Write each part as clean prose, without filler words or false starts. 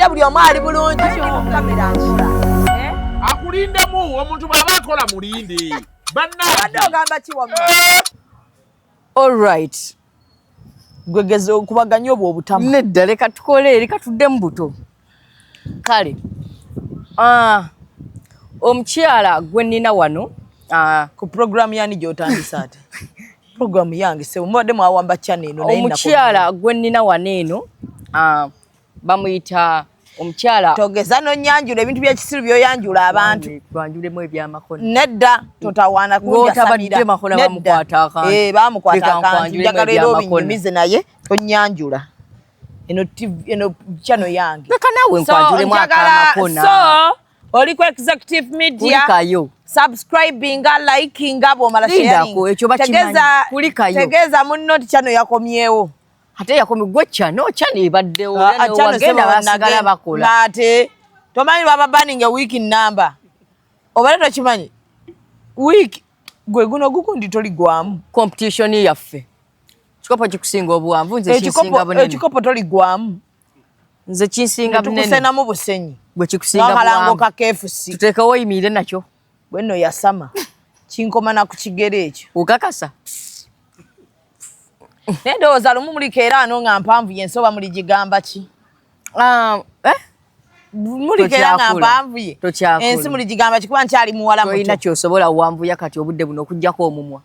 Kansuubire buli omu ali bulungi. Kamera nkola. Eh? Akulindemu omuntu bw'aba akola mulinde. Obadde Bannange. ogamba ki wamma? Alright. Gwegeza okubaganya obwo obutamu. Nedda, leka tukole, leka tudde mu buto. Kale. Ah, omukyala gwe nnina wano Ku programu yani gy'otandise ate? Programu yange sebo mubadde mwawamba channel eno naye Omukyala gwe nnina wano eno bamuyita omukyala Togeza n'onnyanjula ebintu by'ekisiru by'oyanjula abantu. Twanjulemu ebyamakono. Nedda, totawaana Ng'otabadde kunjasamira. makola Nedda. bamukwata akantu. Eh, bamukwata Leka akantu. nkwanjulemu Njagala era ebyamakono. obinyumize naye tonyanjula. Eno TV, eno channel yange. Leka naawe nkwanjulemu akamakona. So oli ku Executive Media. Kulikayo. Subscribinga, likinga, bw'omala Lindako, sharing. ekyo bakimanyi. Kulikayo. Tegeeza munno nti channel yakomyewo. Ate yakomi gwe channel, channel ebaddewo. Ah, ah, channel Wagenda sebo basigala nagenda. bakola. Ate tomanyi baba banning a week number. Obadde tokimanyi? Week gwe guno gukundi toligwamu. Competition yaffe. Kikopo kikusinga obuwanvu, nze kinsinga bunene. Ekikopo toligwamu. Nze kinsinga bunene. Tukusenamu busenyi. Gwe kikusinga N'akalango buwanvu. ka KFC. Tuteekewo oyimirire nakyo. Bwe nno yasama. Kinkoma na ku kigere ekyo. Okakasa? Naye ndowooza lumu mulikeera ano nga mpanvu ye nsi oba muligigamba ki? Ah, eh? Mulikeera nga Tokyakula. mpanvu ye. Tokyakula. Ensi muligigamba ki kuba nkyali muwala Tolina muto. ky'osobola wanvuya kati obudde buno okuggyako omumwa.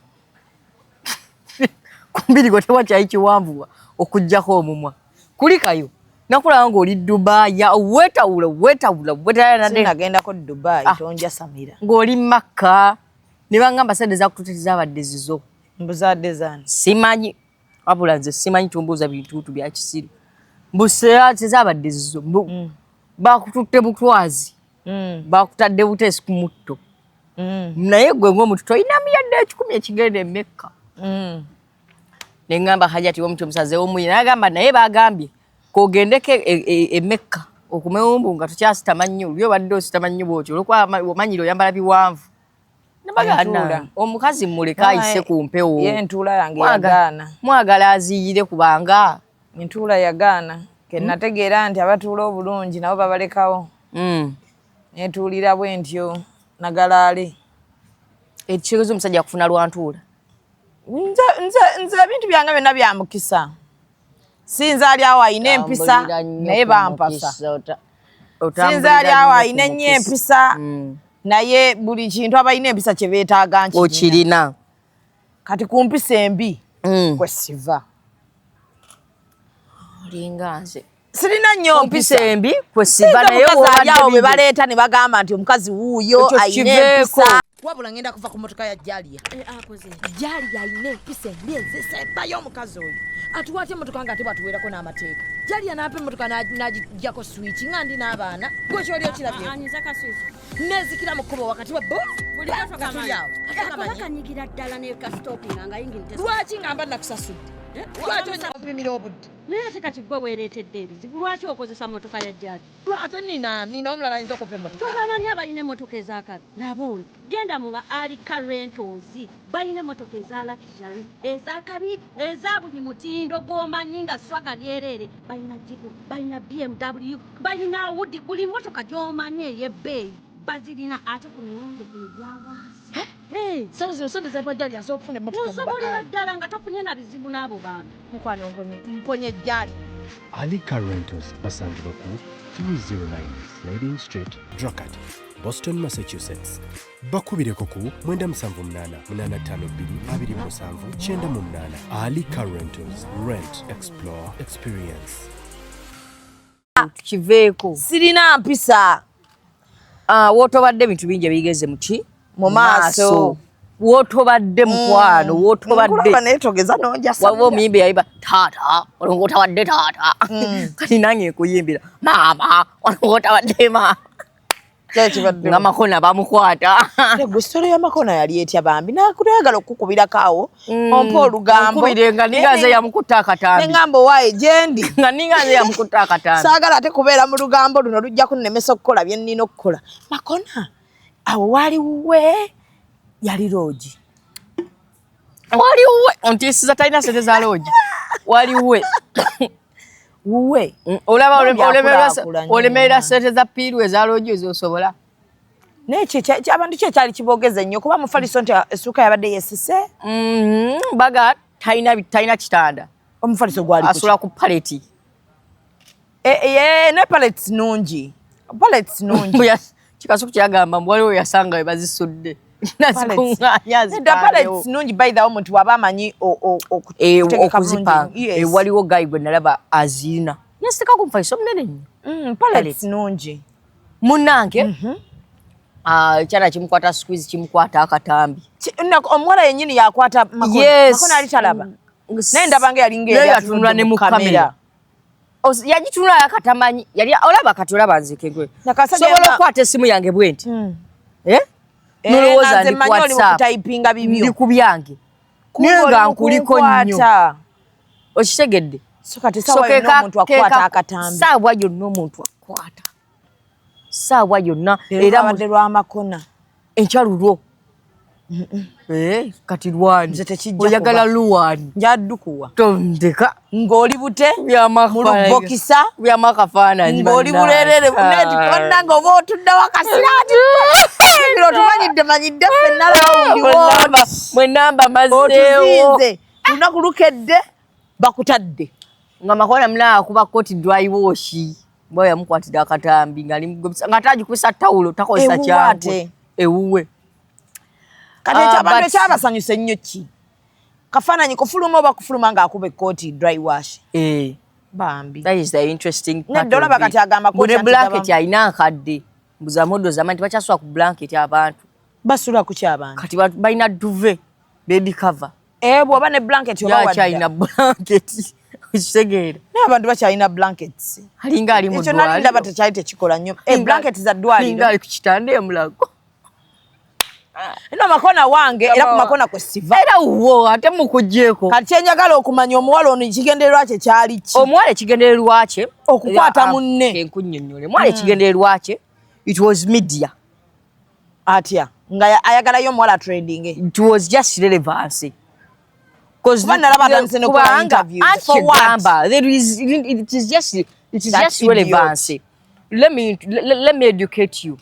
Ku mubiri gwo tewakyali kiwanvuwa okuggyako omumwa. Kulikayo. Nakulaba ng'oli Dubai, weetawula, weetawula, weetawula. Sinnagendako Dubai, Ah. tonjasamira. Ng'oli Makka. Ne bangamba sente zakututte tezabadde zizo. Mbuzadde zaani? Simanyi. Wabula nze simanyi, tumbuuza bintuutu bya kisiru. Mbu tezabadde zizo. Mbu bakututte butwazi. Bakutadde buteesi ku mutto. Naye gwe ng'omuntu tolinamu yadde 100 ekigenda e Mecca. Ne ŋŋamba Hajati w'omuti omusazeewo muyi. N'agamba naye baagambye k'ogendeko e Mecca okumewumbu nga tokyasitama nnyo. Oli obadde ositama nnyo bw'otyo olw'okuba omanyire oyambala biwanvu. Ne bagamba, Entuula. omukazi mmuleke ayise ku mpewo. Ye entuula yange yagaana. Mwagala aziyire kubanga. Entuula yagaana. Ke nategeera nti abatuula obulungi nabo babalekawo. Neetuulira bwe ntyo nagalaale. Ekitegeeza omusajja akufuna lwa ntuula. Nze ebintu byange byonna bya mukisa. Si nze ali awo alina empisa, Tambulira nnyo naye ku bampasa. mukisa, Si nze ali awo otambulira alina nnyo ennyo ku mukisa. empisa, naye buli kintu abalina empisa kye beetaaga nkirina. Okirina. Kati ku mpisa embi kwe siva. Olinga nze. Sirina nnyo mpisa mpisa. embi kwe siva Sinza naye omukazi ali awo w'obadde bwe baleeta ne bagamba nti omukazi wuuyo Ekyo alina kiveeko. empisa. Wabula ngenda kuva ku mmotoka ya Jalia. Akoze. Jalia alina empisa embi ezisembayo omukazi oyo. Atuwa atya emmotoka nga ate bw'atuweerako n'amateeka? Jalia n'ampa emmotoka n'agiggyako switch nga ndi n'abaana. Gwe ky'oli okirabye? Anyiza ka switch. Neezikira mu kkubo wakati wa bo. Bulijjo Nga tuli tokamanyi. awo. Ate Ako kamanyi. bakanyigira ddala ne ka stopping nga yingini tesa. Lwaki ngamba nakusasudde? Lwaki ompimira obudde? Naye ate kati gwe weereetedde ebizibu, lwaki okozesa mmotoka ya Jalia? Ate nina omulala ayinza okumpa emmotoka. Tobamanyi abalina emmotoka ez'akabi? Laba ono. Genda mu ba Alika Rentals. Balina emmotoka eza luxury, ez'akabi, eza buli mutindo gw'omanyi nga swaga lyereere. Balina Jeep, balina BMW, balina Audi, buli mmotoka gy'omanyi ey'ebbeeyi bazirina ate ku miwendo egya wansi. Hey. Sente zino sente za Jalia nsobola okufuna emmotoka mu Osobolera Bakaali. ddala nga tofunye na bizibu n'abo bantu. Mukwano mponye Jalia. Alika Rentals basangibwa ku 309 Sliding Street, Dracut, Boston, Massachusetts. Bakubireko ku 978 852 27 98. Alika Rentals, rent, explore, experience. Kiveeko. Sirina mpisa. Ah, w'otobadde ebintu bingi ebigeze mu ki? Mu maaso. W'otobadde mukwano, w'otobadde. Nkulaba naye togeza n'onjasamira. Waliwo omuyimbi yayimba taata, olwo ng'otawadde taata. Kati nange nkuyimbira maama, olwo ng'otawadde maama. Kyekibadde. Nga Makona bamukwata. Gwe story ya Makona yali etya bambi? Nakulayagala okukubirako awo ompa olugambo. Nkubire nga ninga nze yamukutta akatambi. Ne ŋŋamba owaaye gye ndi. Nga ninga nze yamukutta akatambi. Saagala ate kubeera mu lugambo luno lujja kunnemesa okukola bye nnina okukola. Makona awo waali wuwe yali loogi. Waliwe ontiisiza talina sente za loogi. Waliwe. Wuwe. Olaba Bambi akulaakulanye olemerera nnyo. sente za piiru eza loogi ezosobola. Naye abantu ki ekyali kibogeza ennyo, kuba mufaliso nti essuuka yabadde yesise. Baga talina kitanda. Omufaliso gwali ku ki? Asula ku paleti. Eh, ne pallets nungi, pallets nungi. Kikasuku kyagamba mbu waliwo yasanga we bazisudde nazikuŋŋaanya. Nedda, pallets nungi. By the way, omuntu waba amanyi okutegeka okuzipanga. bulungi. Yes. Waliwo guy gwe nalaba azirina, yasika ku mufaliso munene nnyo. Pallets nungi. Munnange, ekyana kimukwata squeeze, kimukwata akatambi. Omuwala yennyini yakwata Makona. Yes. Makona ali talaba, naye ndabanga yalinga Naye eyali yatunula atunudde ne mu kamera. Yagitunula akatamanyi yali olaba. Kati olaba nze kengwe Nakasajja sobola okukwata esimu yange bwe nti. Eh? Eh, Nolowooza nga nze ndi ku mmanyi oli mu WhatsApp. kutayipinga bibyo. Ndi ku byange. Kumbe Naye oli nga mu nkuliko nnyo. kunkwata. Okitegedde? So kati essaawa yonna omuntu akukwata akatambi. Saawa yonna omuntu akukwata, saawa yonna. Era era abadde lwamakona. Enkya lulwo. Eh, kati lwani? Nze tekijja Oyagala kuba. luwani? Njaddukuwa Tondeka. Ng'oli bute mu lubokisa. Byamakafaananyi. Ng'oli bulerere bannange, oba otuddewo akasiraati biro otumanyidde manyidde ffenna lawuliwo. Mwenamba mazzeewo. Otuzinze lunaku lukedde bakutadde. Nga Makona mulala akuba koti dry wash, bwa yamukwatidde akatambi ng'ali mugobisa nga tagikubisa tawulo, takozesa Ewuwe kyangu. ate. Ewuwe. Kati Ah, ekyo abantu ekyabasanyusa ennyo ki? Kafaananyi kufuluma oba kufuluma ng'akuba ekkooti dry wash? Eh, bambi. That is the interesting part Nedda, olaba of it. kati agamba Mbu ne kooti anti blanket alina nkadde, mbuza model zamanyi tebakyasula ku blanket abantu. Basula ku kyabantu? Kati balina duvet, baby cover. Eh, bw'oba ne blanket oba wadda. Yakyalina blanket, okitegeera? Naye abantu bakyalina blankets? Alinga ali mu Ekyo nali ndaba ddwaliro. tekyali tekikola nnyo. Eh, blanket za Alinga ddwaliro. ali ku kitanda emulago. Eno Makona wange, era ku Makona kwe siva. Era wo ate mukugyeko. Kati kyenjagala okumanya, omuwala ono ekigendererwa kye kyali ki? Omuwala ekigendererwa kye Okukwata munne. Enkunnyonnyole. Omuwala ekigendererwa kye, it was media. Atya nga ayagalayo omuwala trending? It was just relevance. Kuba nalaba atandise n'okukola Kubanga, interviews. anti For what? kyegamba, there is it is That just idiot. relevance. Let me educate you.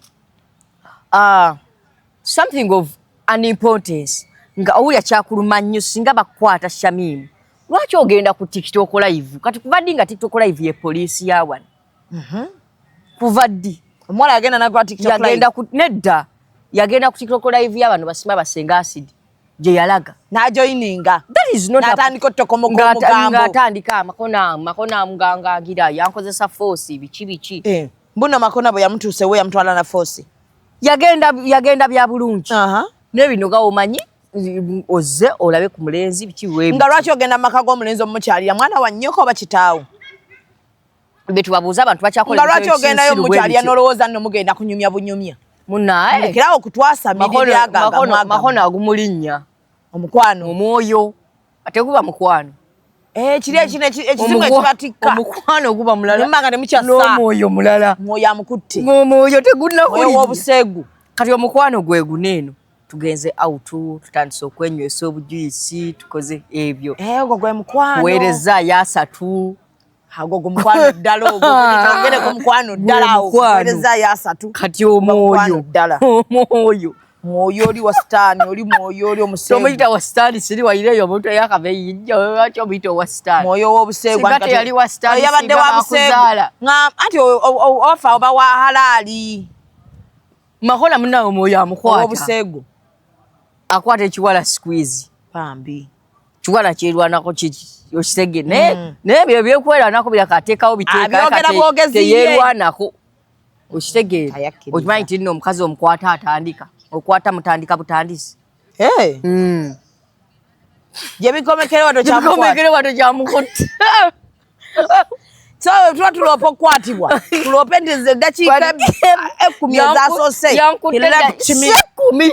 Something of an importance nga owulira kyakuluma nnyo, singa bakukwata Shamimu, lwaki ogenda ku TikTok live? Kati kuva ddi nga TikTok live ye poliisi ya wano? Kuva ddi? Omuwala yagenda nakola TikTok live? Yagenda ku, nedda, yagenda ku TikTok live y'abano basima basenga acid gye yalaga. N'ajoyininga. That is not a- N'atandika otokomoka omugambo. Ng'atandika amakona makona ngangagira yankozesa force, biki biki. Eh, mbuno Makona bwe yamutuusewo yamutwala na force. Yagenda bya bulungi. Naye bino ga omanyi ozze olabe ku mulenzi biki webi. Nga lwaki ogenda mu maka g'omulenzi omukyalira? Mwana wa nnyoko oba kitaawo? Betubabuuza, abantu bakyakola Nga lwaki ebintu ogendayo ebisiru bwe omukyalira bityo. n'olowooza nno mugenda kunyumya bunyumya? Munnaye. Mulekerawo okutwasamirira agagamwagamu. Makono agumulinnya. Omukwano. Omwoyo ate guba mukwano. Eh, kiri ekino ekizimu ekibatikka. Omukwano guba mulala. Nemba nga temukyassa. N'omwoyo mulala. Mwoyo amukutte. Ng'omwoyo tegunnakulinnya. Mwoyo w'obuseegu. Kati omukwano gwe guno, eno tugenze out, tutandise okwenywesa obujuyisi, tukoze ebyo. Eh, ogwo gwe mukwano. Kuweereza yasatu. Agwo gwe mukwano ddala ogwo. Twongereko mukwano ddala awo. Gwe mukwano. Kuweereza yasatu. Kati omwoyo Mukwano ddala. Omwoyo. Mwoyo oli wa sitaani, oli mwoyo oli omuseegu. Tomuyita wa sitaani, siri wayireyo omuntu eyakava eyijja, lwaki omuyita owa sitaani? Mwoyo w'obuseegu. Singa teyali wa sitaani, Yabadde singa wa buseegu. bakuzaala. Nga anti ofa oba wa halaali. Makola munnawe omwoyo amukwata. Ow'obuseegu. Akwata ekiwala squeeze. Bambi. Kiwala kyerwanako kiki, okitege? Naye naye ebyo byekwerwanako biraka ateekawo biteeka. Abyogera kati bwogezi ye. Teyerwanako, okitegeera? Ayakkiriza. Okimanyi nti nno omukazi omukwata atandika okwata mutandika butandisi. Hey. Gye bikomekere wato kyamukwata. Bikomekere wato kyamukutte. So tuba tuloopa okukwatibwa, tuloope nti ze eddakiika 10 ezasoose. Yankutte He left me. 10,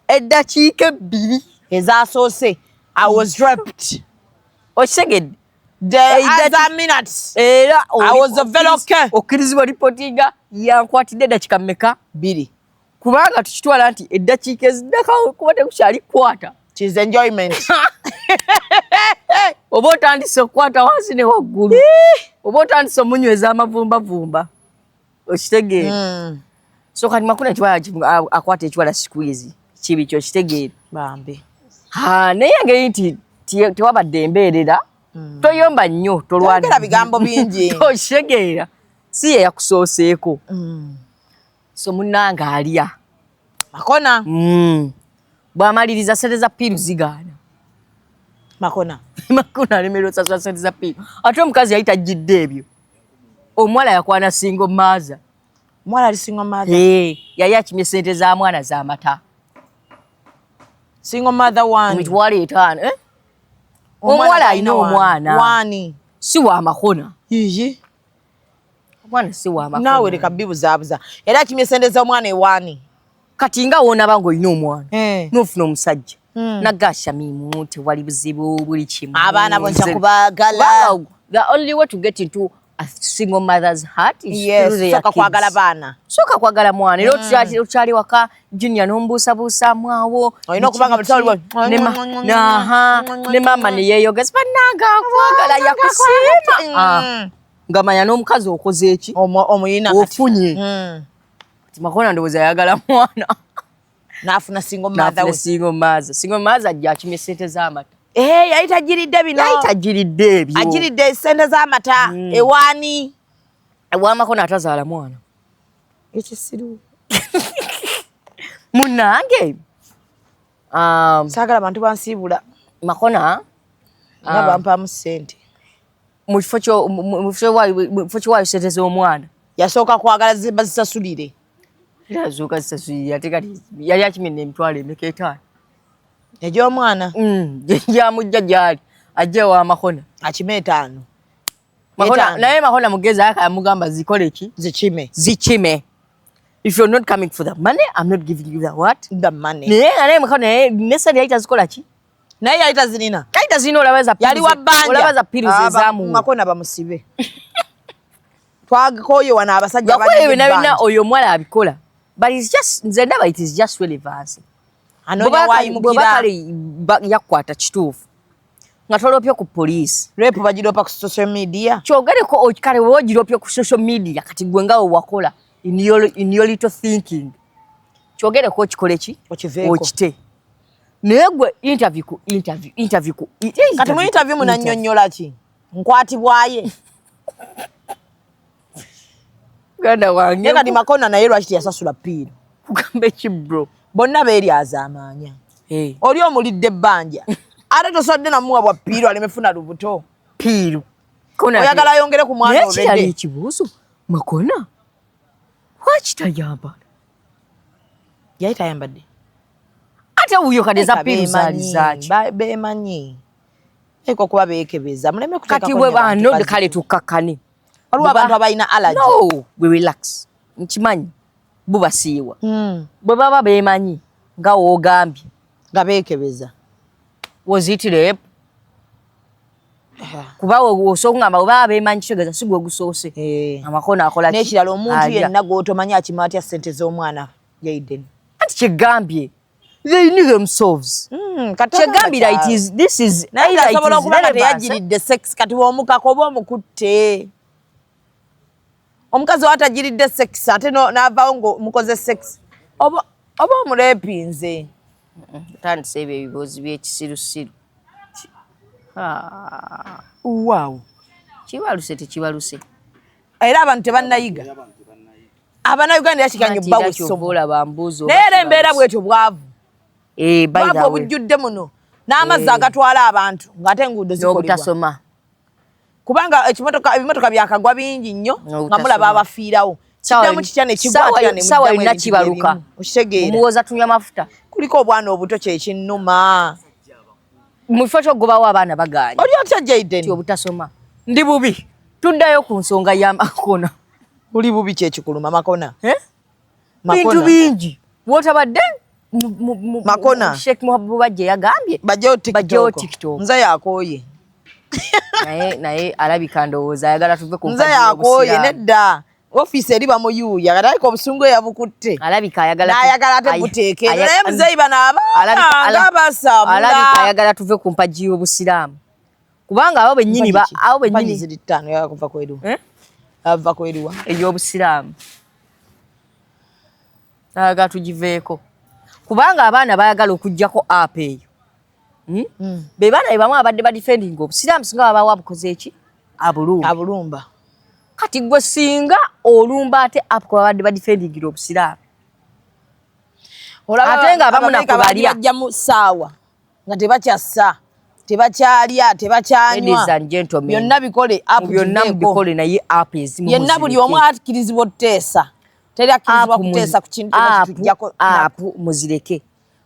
eddakiika 2. Ezasoose I was raped. Okitegedde? The other minutes era I was a very okay. Okkirizibwa ripootinga yankwatidde eddakiika mmeka? 2. Kubanga tukitwala nti eddakiika eziddako kuba tekukyali kukwata. It is enjoyment. Oba otandise okukwata wansi ne waggulu, oba otandise omunyweza amavumbavumba, okitegeera? So kati Makona ekiwala akwata ekiwala squeeze kibi kyo, okitegeera? Bambi. Ha, naye engeri nti tewabadde embeerera, toyomba nnyo, tolwana. Toyogera bigambo bingi. Okitegeera, si ye yakusooseeko. So munnange alya. Makona. Bw'amaliriza sente za piiru zigaana. Makona. Makona alemererwa osasula sente za piiru, ate omukazi yali tajjidde ebyo. Omuwala yakwana single mother. Omuwala ali single mother? Eh, yali akimye sente za mwana z'amata. Single mother one? 50,000, eh? Omuwala alina omwana. Wani? Si wa Makona. Yiyi. Omwana si wa Makona. Naawe leka bibuzaabuza. Yali akimye sente z'omwana ewaani? Kati nga woonaba ng'olina omwana n'ofuna omusajja, nagga Shamimu, tewali buzibu, buli kimu. Abaana bo nja kubaagala. Kubanga the only way to get into a single mother's heart is through their Soka kids. Kwagala baana. Soka kwagala mwana, era otukyali waka junior n'omubuusabuusaamu awo. Olina okuba nga buli ssaawa Naha, ne maama ne yeeyogeza, bannange akwagala, yakusiima. Ah, nga manya n'omukazi okoze eki? Omuyina kati. Ofunye. Kati Makona ndowooza ayagala mwana. N'afuna single mother nafuna we. Single mother, single mother ajja akimye sente z'amata. Eh, yali tagiridde bino. Yali tagiridde ebyo. Agiridde sente z'amata ewaani? Wamakona atazaala mwana. Ekisiru. Munange, Saagala bantu bansiibula. Makona nga bampaamu ssente. Mu kifo kyo- mu kifo kiwaayo sente z'omwana, yasooka kwagala bazisasulire. Yazooka zisasulire, ate kati yali akimye emitwalo emeka? 5. Egy'omwana? Gyamujja gyali ajja ewa Makona. Akime 5. Makona 5. Naye Makona mugezi, ayaka yamugamba zikole ki? Zikime. Zikime. If you're not coming for the money, I'm not giving you the what? The money. Naye nga naye Makona naye nesali yali tazikola ki? Naye yali tazirina. Yali tazirina, olaba za Yali wa bbanja. Olaba za piruzi Aba- ezamuwa. Makona bamusibe. Twakoye wano abasajja Yakola balina ebyo byonna byonna. ebbanja. Oyo omuwala abikola, but it's just, nze ndaba it is just relevance. Anoonya Bw'oba waayimukira. kale yakukwata kituufu nga tolopye ku poliisi. Rape bagiropa ku social media. Kyogereko kale wowe ogiropye ku social media, kati gwe nga we wakola in your little thinking, kyogereko okikole ki? Okiveeko. Okite. Naye gwe interview ku interview, interview ku Kati mu interview munannyonnyola ki? Nkwatibwaye. Ganda wange. Naye kati Makona naye lwaki teyasasula piiro? Kugamba eki, bro? Bonna beeryaza amaanya. Hey. Oli omulidde ebbanja, ate tosodde namuwa bwa piiro aleme funa lubuto. Piiru. Oyagala ayongere ku mwana Naye kirala, olwedde. ekibuuzo, Makona lwaki tayambala? Yali tayambadde. Ate wuyo kati eza piiru zaali zaaki? Beemanyi eko kuba beekebeza muleme Kati kuteekako bwe nnyo bantu bano bazibu. kale tukkakkane. Waliwo abantu abalina allergy. No, we relax, nkimanyi bubasiiwa. Bwe baba beemanyi nga woogambye, nga beekebeza, was it rape? Kuba osobola okugamba bwe baba beemanyi, kitegeeza si gwe gusoose. Eh. Amakono akola ki? N'ekirala, omuntu Alya. yenna gw'otomanyi akima atya ssente z'omwana, Jaden? Anti kyegambye, they knew themselves. Kyegambira it is, this is naye either it asobola is okuba nga relevance, teyagiridde sex. Kati bw'omukaka oba omukutte, omukazi oba tagiridde sex, ate n'avaawo ng'omukoze sex, oba omureepinze. Tandise ebyo ebiboozi by'ekisirusiru. Ah, Waawo. Kibaluse tekibaluse. Era abantu tebannayiga, Abannayuganda era kiganye Anti era bbawa kyova essomo. olaba mbuuza oba Naye era embeera kibaluse. bwetyo, bwavu. Eh, by the Bwavu way. obujjudde muno n'amazzi agatwala abantu ng'ate enguudo zikolebwa. N'obutasoma. Kubanga ekimotoka, ebimotoka byakagwa bingi nnyo nga N'obutasoma. mulaba abafiirawo. Kiddamu kitya ne kigwa ate nga ne Saawa muddamu yonna ebintu kibaluka. byebimu. Okitegeera? Omuwooza tunywa mafuta. Kuliko obwana obuto, kyekinnuma. Mu kifo ky'okugobawo abaana bagaanye. Oli otya, Jaden? Ti obutasoma. Ndi bubi. Tuddayo ku nsonga y'amakona. Oli bubi, kyekikuluma Makona? Eh? Makona. Bintu bingi wotabadde Makona. Sheikh Mubajje yagambye bajjeyo. Bajjeyo TikTok. TikTok. Nze yakooye. Naye alabika ndowooza ayagala tuve ku Nze mpagi yakooye. y'Obusiraamu. Nedda, ofiisi eri bamuyuuya, kati alika obusungu eyabukutte. Alabika ayagala N'ayagala ate buteeke, naye muzeeyi bano abaana nga Alabika basamula. ayagala tuve ku mpagi y'Obusiraamu. Kubanga abo bennyini abo bennyini ziri ttaano yakuva kweruwa. Eh? Ava kweruwa. Ey'obusiraamu. Aga tugiveeko. Kubanga abaana bayagala okuggyako app eyo. Hmm? Be baana be bamu abadde badefending obusiraamu singa babawa abukoze eki? Abulumba. Abulumba. Kati gwe singa olumba ate app kwe babadde badefendingira obusiraamu. Ate nga abamu nako balya. Bajjamu ssaawa nga tebakyassa, tebakyalya, tebakyanywa. Ladies and gentlemen. Byonna bikole app byonna giveeko. mubikole naye app ezimu Yenna buli omu akkirizibwa otuteesa. Teri akkirizibwa kuteesa ku kintu kyonna kitujjako. App muzireke.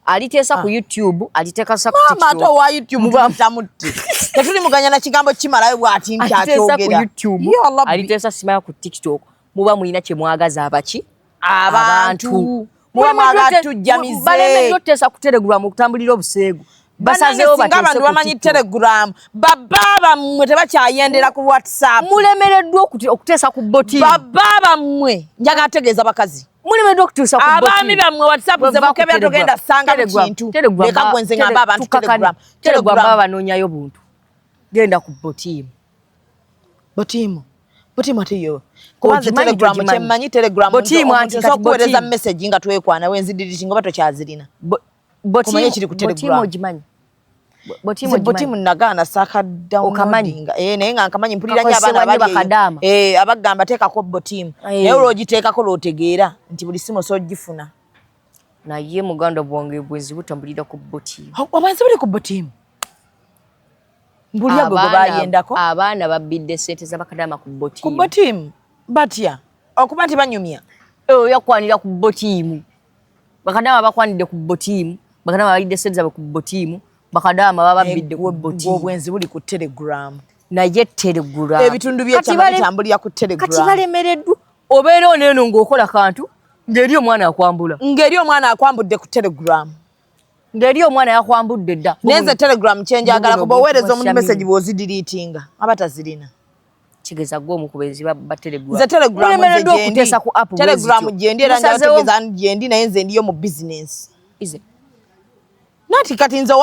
Aliteesa ku YouTube, aliteekasa ku Maama ate TikTok. owa YouTube tumutamutte. Tetuli muganya na kigambo kimalayo bw'ati nti Aliteesa ku akyogera. YouTube, Ya Rabbi. aliteesa simaya ku TikTok. Muba mulina kye mwagaza abaki? Abantu. Muba mwagala tujjamize. Balemeddwa otuteesa ku Telegram okutambulira obuseegu. Basazeewo Bannange singa bateese abantu ku bamanyi TikTok. Telegram, baba bammwe tebakyayendera ku WhatsApp. Mulemereddwa okuteesa ku boti. Baba bammwe njagala tegeeza bakazi. Mulemereddwa okutuusa ku boti. Abaami bammwe WhatsApp ze Bweva ku mukebera Telegram. togenda sanga mu Telegram, kintu. Telegram Leka gwe nze ngamba abantu tukakane. Telegram. Telegram baba banoonyayo buntu. Genda ku botiimu. Botiimu. Botiimu ate yo. Kuba nze Ogimanyi Telegram togimanyi? kyemmanyi Telegram Botiimu omuntu anti osobola kati okuweereza botiimu. message nga twekwana wenzidiritinga oba tokyazirina. Kumanya ekiri ku Botiimu Telegram. ogimanyi? Botiimu Nze botiimu ogimanyi? nagaana saaka downloadinga. Naye nga nkamanyi mpulira nnyo Kakozesebwa abaana nnyo bali eyo. bakadaama. Abagamba teekako botiimu. Naye olw'ogiteekako lw'otegeera nti buli simu osobola ogifuna. Naye muganda bwange bwenzi butambulira ku botiimu. Obwenzi buli ku botiimu. Mbulira gwe gwe bayendako. Abaana babbidde ssente z'abakadaama ku botiimu. Ku botiimu batya okuba nti banyumya. Yakwanira ku botiimu. Bakadaama bakwanidde ku botiimu. Bakadaama balidde ssente zaabwe ku botiimu. Bakadaama bababbidde ku botiimu. Obwenzi buli ku Telegram. Naye Telegram. Ebitundu by'ekyama bitambulira ku Telegram. Kati balemereddwa. Obeera ono eno ng'okola kantu ng'eri omwana akwambula. Ng'eri omwana akwambudde ku Telegram. Ng'eri omwana yakwambudde dda. Naye nze Telegram kye njagala Buno kuba oweereza omuntu bwa message bw'ozidiriitinga aba tazirina. Kigeza gwe omu ku benzi ba Telegram. Nze Telegram nze Mulemereddwa gyendi. okuteesa ku app bwe Telegram zityo. gyendi era njagala Musazeewo- tegeeza gyendi naye nze ndiyo mu business. Ize. Nati kati nze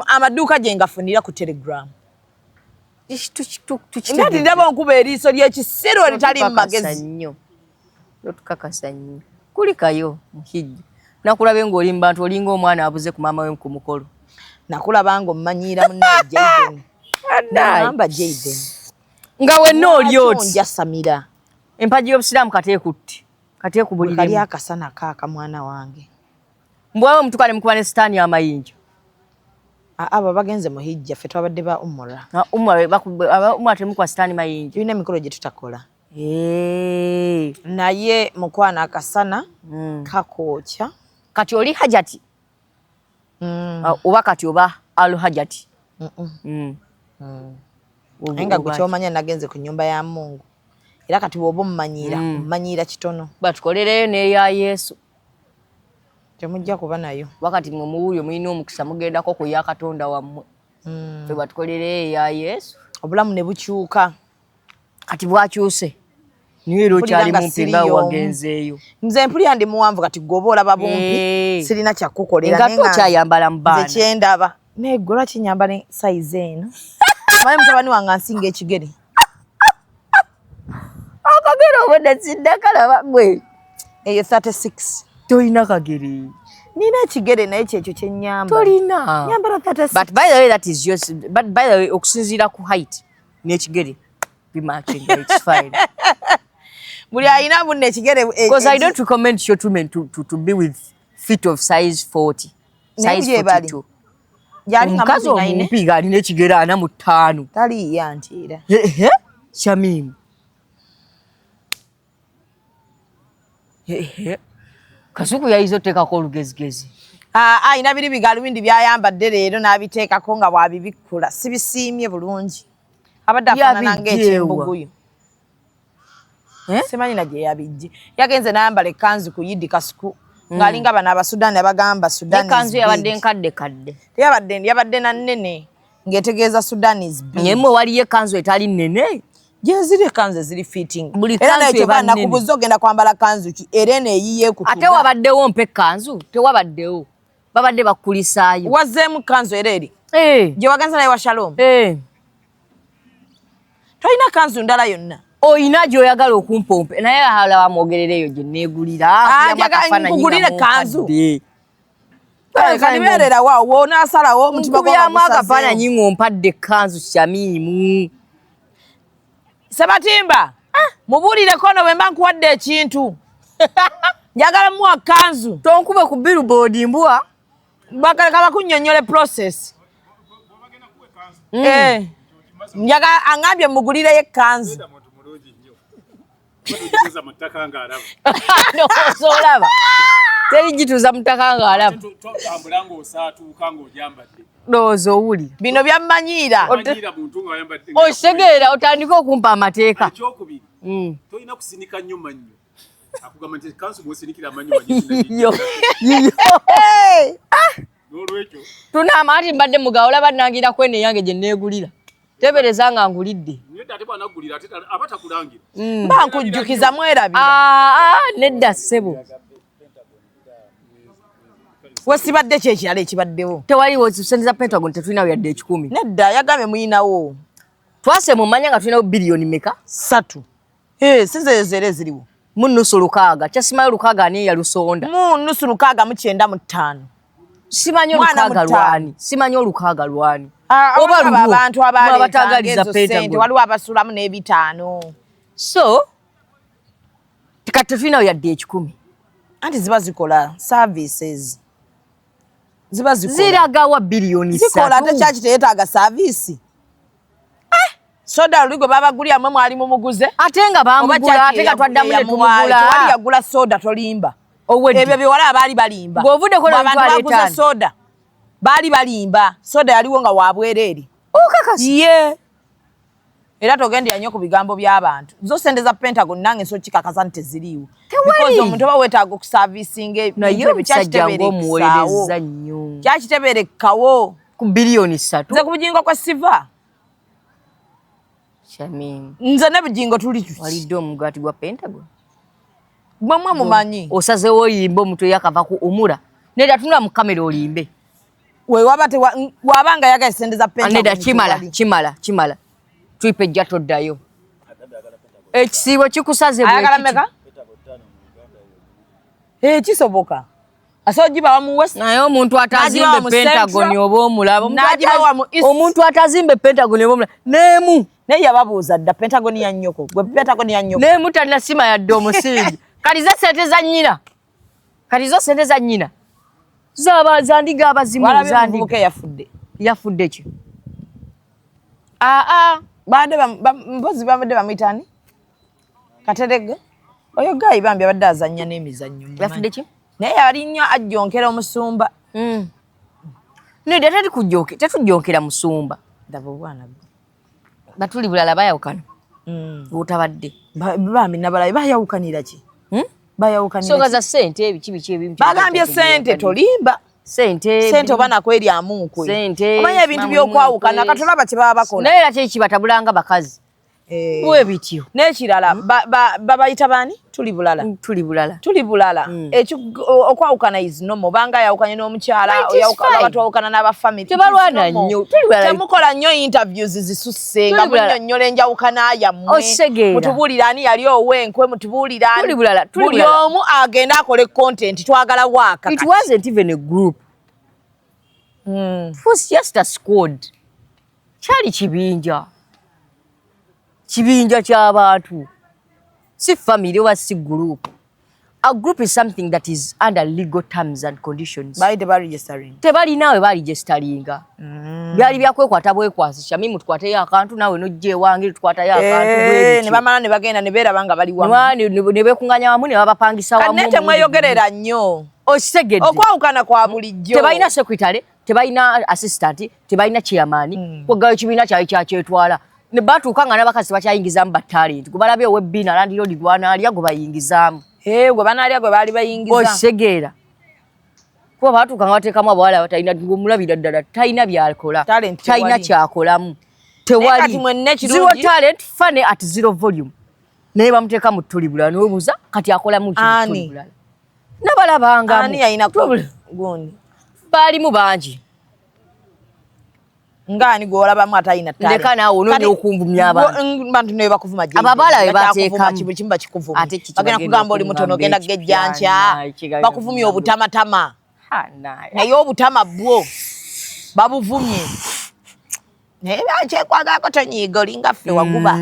amaduuka gye ngafunira ku Telegram. Nati ndaba onkuba eriiso ly'ekisiru eritali mu magezi. Nnyo. Totukakasa nnyo. Kulikayo muhijja. Nakulabe ng'oli mu bantu olinga omwana abuze ku maama we ku mukolo. Nakulaba ng'ommanyiira munnaye Jayden. Nagamba Jayden. Nga wenna oli Lwaki oti. onjasamira? Empagi y'obusiraamu kateekutte. Kali Kateekubuliremu. akasana kaaka mwana wange. Mbwawe mutuka ne mukuba ne sitaani amayinja. Abo bagenze mu hijja ffe twabadde ba umura. Umura temukuba sitaani mayinja. Tulina emikolo gye tutakola. Naye mukwana akasana kakookya. Kati oli hajati. Oba kati oba al hajati. Naye nga gwe ky'omanya nagenze ku nnyumba ya Mungu. Era kati bw'oba ommanyiira, ommanyiira kitono. Batukolereyo n'eya Yesu. Temujja kuba nayo. Wakati mwe muwulire mulina omukisa mugendako ku ya Katonda wammwe. Ffe batukolereyo eya Yesu. Obulamu ne bukyuka. Kati bwakyuse. Naye era Mpulira okyali nga mumpi siri nga y'omu. wagenzeeyo. Nze mpulira ndi muwanvu kati gwe oba olaba bumpi sirina kyakukolera Engatto okyayambala mu baana. Nze kyendaba. Naye gwe lwaki nyambala sayizi eno? Manyi mutabani wange ansinga ekigere. Akagere obwedda siddakalaba gwe. Eyo 36. Tolina kagere. Nina ekigere naye kyekyo kye nnyambala. Tolina. Nyambala 36. But by the way that is yours. But by the way okusinziira ku height n'ekigere bimatching, it's fine. Buli alina bunno ekigere Because I don't recommend short women to be with feet of size 40. Naye Size gye bali. 42. Gyali nga Omukazi mumpi nga omumpi ng'alina ekigere 45. Taliiyo anti era. Shamimu. Kasuku yayize oteekako olugezigezi. Ayina biri bigalubindi by'ayambadde leero n'abiteekako nga bw'abibikkula. Sibisiimye bulungi. Abadde afaanana ng'ekyembuguyu. Simanyi na gye yabijje. Yagenze n'ayambala ekkanzu ku Yidi Kasuku. Ng'alinga bano Abasudaani abagamba Sudan is Ekkanzu yabadde big. nkadde kadde. Teyabadde, yabadde na nnene ng'etegeeza Sudan is big. Naye mmwe waliyo ekkanzu etali nnene? Gye ziri ekkanzu eziri fitting. Buli Era kanzu naye kyokka eba nnene. nakubuuza ogenda kwambala kanzu ki? Era eno eyiye ekutuga. Ate wabaddewo mpa ekkanzu? Tewabaddewo. Babadde bakulisaayo. Wazzeemu kanzu era eri? Gye wagenze naye wa Shalom? Tolina kanzu ndala yonna? Oyina gy'oyagala okumpompe, naye alaba amwogerera eyo gye neegulira. Ah, njagala nkugulire kanzu. Kati beerera waawo w'onaasalawo omutima gwo Nkubyamu nga gusazeewo. akafaananyi ng'ompadde ekkanzu Shamimu. Sebatimba, mubuulireko ono bwe mba nkuwadde ekintu. Njagala muwa kanzu. Tonkube ku billboard mbwa. Bakaleka bakunnyonnyole process. Njagala aŋŋambye mugulireyo ekkanzu. Muntu mulungi nnyo. Tugituuza mu ttaka ng'alaba. Ndowooza olaba. Teri gituuza mu ttaka ng'alaba. Totambula ng'osaatuuka ng'ogyambadde. Ndowooza owulira. Bino byammanyiira. Omanyiira muntu ng'ayambadde. Okitegeera otandike okumpa amateeka. Ekyokubiri, tolina kusinika nnyo mannyo. Akugamba nti kanzu bw'osinikira amannyo mannyo. Yo. Yo. N'olwekyo Tunaama ati mbadde mugabo olaba nnangira kweno eyange gye neegulira. Teebereza nga ngulidde. nedda ate bw'anaggulira ate aba takulangira. Mba nkujjukiza mwerabira. Aa nedda ssebo. Wesibadde ki ekirala ekibaddewo? Tewaliwo sente za Pentagon tetulinawo yadde 10. Nedda yagambye muyinawo. Twase mu manya nga tulinawo biliyoni meka? 3. Si zezo era eziriwo. Mu nusu 6. Kyasimayo 6 ani yalusonda? Mu nusu 695. Simanyi Mwana olukaaga mu ttaano. lwani. Simanyi olukaaga lwani. Oba lulwo. abantu Mwe abatagaliza abaleetanga ezo ssente Pentagon. waliwo abasulamu n'ebitaano. So kati tetulinawo yadde 10. Anti ziba zikola services. Ziba zikola. Ziragawa biliyoni Zikola ate 3. kyaki teyeetaaga service. Soda luli gwe babagulira mwe mwali mumuguze. Ate nga Oba bamugula kyaki ate nga twaddamu ne eyamuwaayo. tumugula. Tewali yagula soda tolimba. Owedde. Ebyo byewala baali balimba. Ng'ovuddeko Mwe abantu n'emitwalo baguze etaano. soda. Baali balimba. Soda yaliwo nga wa bwereere. Okakasa. Ye. Era togendera nnyo ku bigambo by'abantu. Zo sente za Pentagon nange nso kikakasa nti teziriiwo. Tewali. Because omuntu oba weetaaga okuservicinga ebintu Naye ebyo, omusajja ng'omuwolerezza kyakitebeerekawo. nnyo. Kyakitebeerekawo. Ku biliyoni 3. Nze ku Bugingo kwe siva. Shamim. Nze ne Bugingo tuli tuti. Walidde omugaati gwa Pentagon. Mwe mwe mumanyi. Osazeewo oyimbe omuntu eyakava ku umura. Nedda tunula mu kamera olimbe. We waba waba nga yagala sente za Pentagon. Nedda kimala tewali. kimala kimala. Tuipe ejja toddayo. Ekisiibo kikusaze bwe Ayagala kiti. mmeka? Kisoboka. Asobola ogibawa mu West. Naye omuntu atazimbe N'agibawa mu Pentagon Central. oba omulaba. N'agibawa mu East. Omuntu atazimbe Pentagon oba omulaba. N'emu. Naye yababuuza dda Pentagon ya nnyoko. Gwe Pentagon ya nnyoko. N'emu tannasima yadde omusingi. Kati zo sente za nnyina. Kati zo sente za nnyina. Zaba zandiga abazimu Walabye zandiga. omuvubuka eyafudde. Yafudde ki? Aa, badde mpozi babadde bamuyita ani? Katerege. Oyo guy bambi abadde azannya n'emizannyo. Yafudde ki? Naye yali nnyo ajjonkera omusumba. Nedda tetujjonkera musumba. Ndaba obwana bwe. Batuli bulala bayawukana. Otabadde. Bambi nabalabe bayawukanira ki? Bayawukanira Nsonga ki? za ssente ebiki biki ebimu. Bagambye ssente tolimba. Ssente. Ssente oba nakweryamu nkwe. Ssente. Omanya ebintu by'okwawukana Nkwe. katolaba kye baba bakola. Naye era kye kibatabulanga bakazi. Bwe bityo. N'ekirala babayita baani? Tuli bulala. Tuli bulala. Tuli bulala. Okwawukana is normal. Obanga ayawukanye n'omukyala, It is fine. oba twawukana n'abafamily. It is Tebalwana normal. nnyo. Tuli bulala. Temukola nnyo interviews zisusse nga Tuli bulala. munnyonnyola enjawukana yammwe. Osegeera. Mutubuulire ani yali ow'enkwe, mutubuulire ani. Tuli bulala, tuli Buli bulala. omu agende akole content, twagala waaka It kati. wasn't even a group. It was just a squad. Kyali kibinja. Kibinja ky'abantu. Si family oba si group. A group is something that is under legal terms and conditions. Baali tebaregistering. Tebalina we baregisteringa. Byali byakwekwata bwekwasi. Shamimu tukwateyo akantu naawe n'ojja ewange tukwatayo akantu bwe Ne bityo. bamala ne bagenda ne beeraba nga bali wamu. Ne beekunganya wamu ne babapangisa Kati wamu. naye temweyogerera nnyo. Okitegedde. Okwawukana kwa bulijjo. Tebalina secretary, tebalina assistant, tebalina chairman. Kweggayo ekibiina kyali kyakyetwala. Ne batuuka nga n'abakazi tebakyayingizaamu ba talent. Gwe balabye ow'ebbiina landiroodi gwanaalya gwe bayingizaamu. Gwe banaalya gwe baali bayingiza. Okitegeera. Kuba baatuuka nga bateekamu abawala abatalina, ng'omulabira ddala talina by'akola. Talent Talina tewali. kyakolamu. Naye kati mwenna ekirungi- Zero talent, funny at zero volume. Naye bamuteeka mu ttuli bulala n'obuuza kati akolamu ki mu Ani? ttuli bulala. Nabalabangamu. Ani yalina gundi? Baalimu bangi. Ngaani gwolabamu atalina Ndeka naawe onoonya okunvumya abantu. Bantu ne bakuvuma gye. Abo abaala be Bakuvuma bateekamu. buli kimu bakikuvuma. Ate kiki Bagenda bagenda kugamba oli mutono okungamba ogenda gejja ekipya, nkya. ekigenda Bakuvumye okungamba. obutamatama. Ha, naye. Naye obutama bwo babuvumye. Naye bakyekwagalako tonyiiga olinga ffe waguba.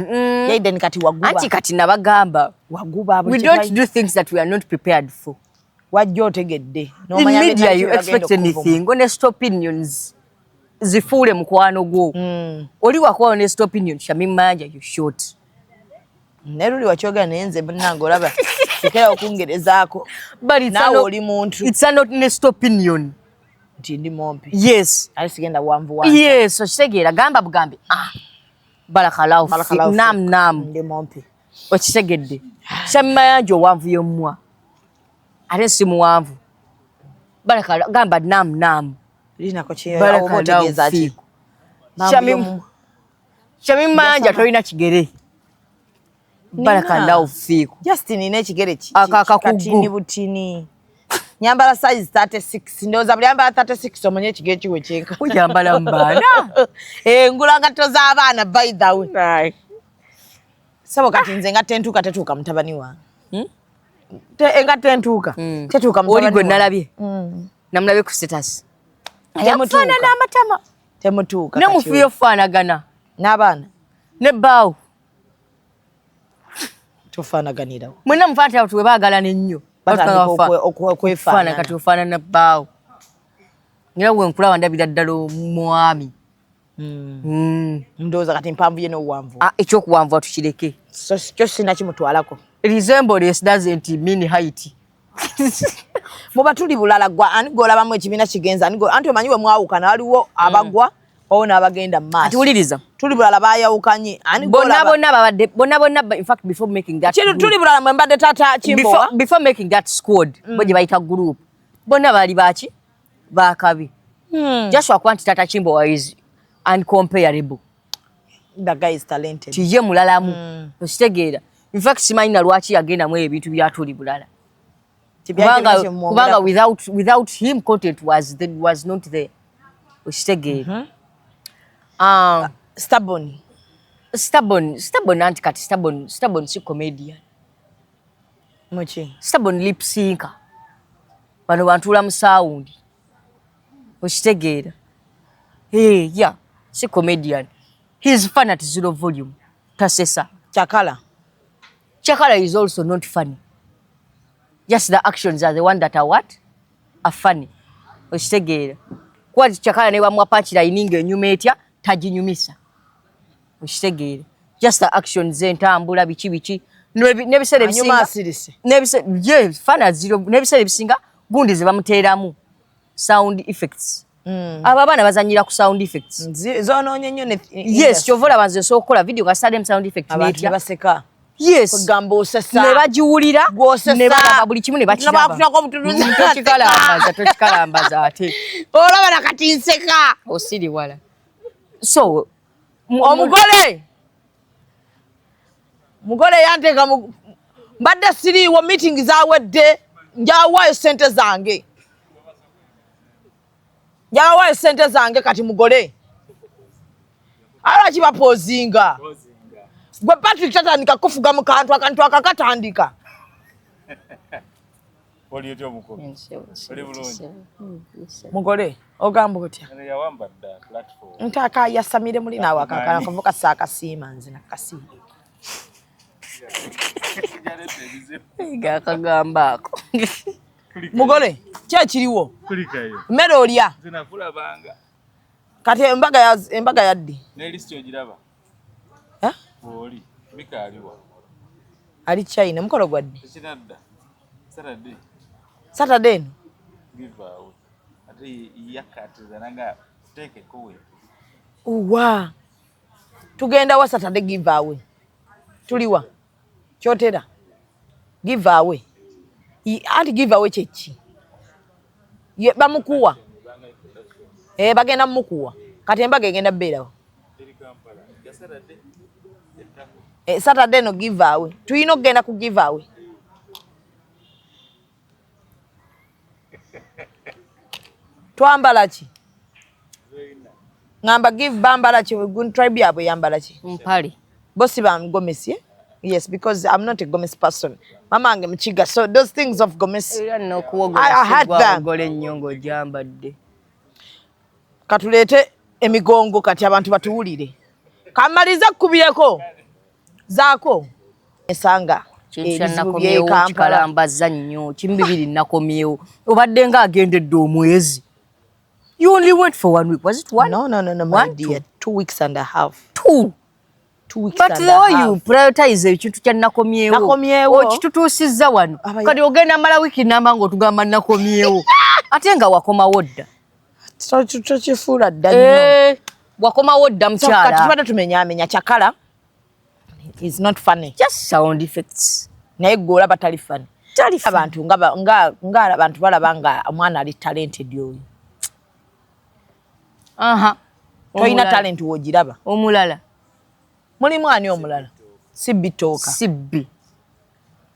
Jaden kati waguba. Anti kati nabagamba Waguba we don't do things that we are not prepared for. Wajja otegedde. In N'omanya media bye you bagenda expect okuvuma. anything. Honest opinions zifuule mukwano gwo. Oli wakuwa honest opinion, Shamim Mayanja you short. Naye luli wakyogera naye nze munnange olaba tekera okungerezaako. But it's Naawe an, oli muntu. it's an honest opinion. Nti ndi mumpi. Yes. Ate sigenda wanvu wange. Yes, okitegeera gamba bugambi ah barakallahu fi Barakallahu nam fik. nam Ndi mumpi. okitegedde. Shamim Mayanja owanvu y'omumwa ate si muwanvu. Barakallahu gamba nam nam. Linako kye oba Barakallahu otegeeza ki? fiik. Manvu Shamim y'omumwa. Shamim Mayanja tolina kigere. Barakallahu fiik. Justin nina ekigere Ako akakugu. katini butini. Nyambala size 36. Ndowooza buli ambala 36 omanye ekigere kiwe kyenka. Oyambala mu baana. Eh, ngula ngatto z'abaana by the way. Sabo kati nze engatto entuuka tetuuka mutabani wange. Engatto entuuka tetuuka Oli mutabani gwe wange. nalabye. Namulabye ku status. Temutuuka. Yafaanana amatama. Temutuuka. Ne kati mufu yofaanagana. N'abaana Ne bbaawo. tufaanaganirawo. Mwenna mufaanana abantu bwe baagalana ennyo. Batandika Faanana okwefaanana. kati ofaanana bbaawo. Era bwe nkulaba ndabira ddala omwami. Ndowooza kati mpanvu ye n'obuwanvu. Ah, ekyokuwanvuwa tukireke. So kyo sinakimutwalako. Resemblance doesn't mean height. Muba tuli bulala gwa ani gw'olabamu ekibiina kigenza ani anti omanyi bwe mwawukana waliwo abagwa waliwo n'abagenda mu maaso. Ati wuliriza. Tuli bulala baayawukanye ani Bonna gw'olaba bonna babadde bonna bonna in fact before making that group, tuli bulala mwe mbadde taata Kimbowa. before making that squad bo gye bayita group bonna baali baki bakabi. Joshua kuba nti taata Kimbowa is uncomparable. The guy is talented. Tiye mulalamu. Okitegeera. In fact simanyi na lwaki yagendamu ebintu bya tuli bulala. Kubanga without him content was not there. Okitegeera. Stubborn. Stubborn anti kati stubborn si comedian. Muki? Stubborn lip syncer. Bano bantula mu sound. Okitegeera. Hey, yeah, si comedian. He's fun at zero volume. Tasesa. Chakala. Chakala is also not funny. Just the actions are the one that are what? Are funny. Okitegeera. Kuba Chakala ne bamwa punchline ng'enyuma etya taginyumisa. Okitegeera. Just the actions entambula biki biki. N'ebiseera Anyuma ebisinga asirise. Yes, fun at zero. N'ebiseera ebisinga gundi ze bamuteeramu sound effects. Abo abaana bazannyira ku sound effects. Zoonoonye nnyo ne Yes, ky'ova olaba nze nsobola okukola video nga sitadde sound effect abantu n'etya. ne baseka. Yes. Kugamba osesa. Ne bagiwulira, Gw'osesa. ne balaba buli kimu ne bakiraba. Nabakutunako obutunuzi. Tokikalambaza ate. Olaba na kati nseka. Osiri wala. So, Omugole. Mugole yanteeka mu mbadde siriiwo meeting zaawedde njawaayo ssente zange. Njawaayo ssente zange kati mugole. Lwaki bapoozinga? Gwe Patrick tatandika kufuga mu kantu akantu akakatandika. Oli otya omukono? Oli bulungi? Mugole ogamba otya? Eno yawamba dda platform. Ntaaka yasamire muli naawe akakavuka saakasiima nze nakasiima. Yaleeta ebizibu. Akagamba ako. Mugole ki ekiriwo? Kulikayo. Mmere olya? Nze nakulabanga. Kati embaga ya ddi? Ne lisiti ogiraba? Eh? Bw'oli. Mika aliwa. Ali China mukolo gwa ddi? Tekinadda. Saturday. Saturday eno? Give away. Ate yakkaatiriza nanga tuteekeko we. Uwa. Tugenda wa Saturday give away. Tuliwa. Kyotera. Give away. Anti give away kye ki? Ye bamukuwa. Bagenda mumukuwa. Kati embaga egenda bbeerawo. Saturday no give away. Tulina okugenda ku give away. Twambala ki? Ngamba give bambala ki gun tribe yabwe yambala ki? Mpale. Bo si ba gomesi, eh? Yes, because I'm not a gomesi person. Mama wange mukiga, so those things of gomesi. Era I n'okuwogola had them. sigwawogole ennyo ng'ogyambadde. Katuleete emigongo kati abantu batuwulire. Kamalize kkubireko. Zaako. Esanga. Kintu kya Ebizibu nakomyewo by'e Kampala. kikalambaza nnyo kimu bibiri nakomyewo obadde nga agendedde omwezi. You only went for 1 week. Was it one? No, no, no, no, my One, dear. 2 weeks and a half. Two. 2 weeks But and the a way half. you prioritize ekintu kya nakomyewo Nakomyewo. okitutuusizza wano kati ogenda mala wiiki namba ng'otugamba nakomyewo ate nga wakomawo dda. Tokifuula dda nnyo. Eh, wakomawo dda So, kati mukyala. tubadde tumenyaamenya kyakala is not funny. Just sound effects. Naye gwe olaba tali funny. Tali funny. Abantu nga nga abantu balaba nga omwana ali talented oyo. Aha. Tolina Omulala. talent w'ogiraba. Omulala. Mulimu ani omulala? Si bitooka. Sibbi,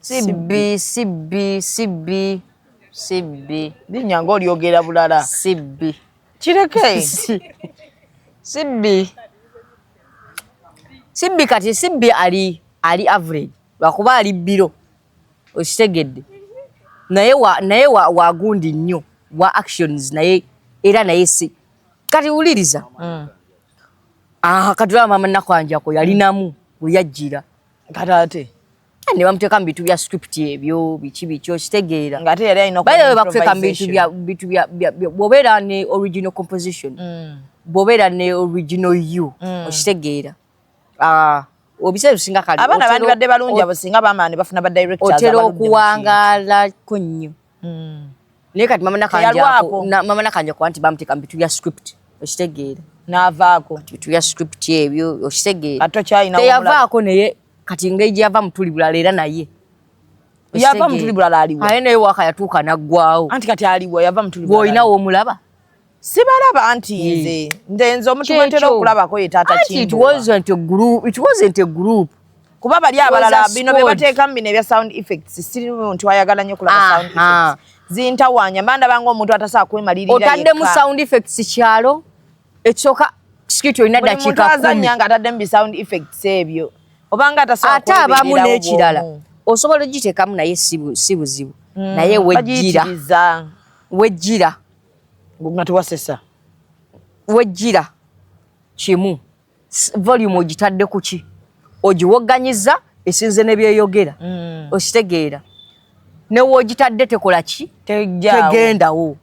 sibbi, sibbi, sibbi, sibbi. Linnya ng'olyogera bulala. Sibbi. Kireke. Sibbi, sibbi. Kati sibbi ali average lwakuba ali biro okitegedde naye wagundi nnyo wa actions naye era naye si kati wuliriza. Ah, kati olaba mama Nakwanjako yalinamu we yajjira. Kati ate Ne bamuteeka mu bintu bya script ebyo biki biki okitegeera. Ng'ate yali alina By the way, bakuteeka mu bintu improvisation. bya bw'obeera ne original composition, bw'obeera ne original you, okitegeera. Ah, ebiseera ebisinga kale Abaana bandibadde balungi abo singa bamaani bafuna ba directors otera abaludde mu kintu. okuwangaalako nnyo. Naye kati mama Nakanjako Teyalwako. mama Nakanjako nti bamuteeka mu bintu bya script okitegeera. N'avaako. Bintu bya script ebyo okitegeera. Ate okyalina Teyavaako naye kati engeri gye yava mutuli bulala era naye Yava mutuli bulala aliwa. Aye naye waaka yatuuka n'aggwawo. Anti kati aliwa yava mutuli bulala. Gw'olina w'omulaba. Sibalaba anti nze omuntu gwe ntera Kyekyo. okulabako ye taata Anti it Kimbowa. wasn't a group, it wasn't a group. Kuba bali abalala Was a bino bye squad. bateekamu bino ebya sound effects siri muntu ayagala nnyo kulaba sound effects zintawaanya mba ndaba ng'omuntu atasobola kwemalirira Otaddemu yekka. sound effects kyalo ekisooka script olina Buli muntu dakiika 10. azannya ng'ataddemu bi sound effects ebyo obanga atasobola Ate abamu kwebeererawo n'ekirala bw'omu. osobola ogiteekamu naye si buzibu naye wejjira. Bagiyitiriza. Wejjira. Nga tewasesa. Wejjira kimu volume ogitadde ku ki ogiwogganyiza esinze ne byeyogera okitegeera ne woogitadde tekola ki Tejjaawo. Tegendawo.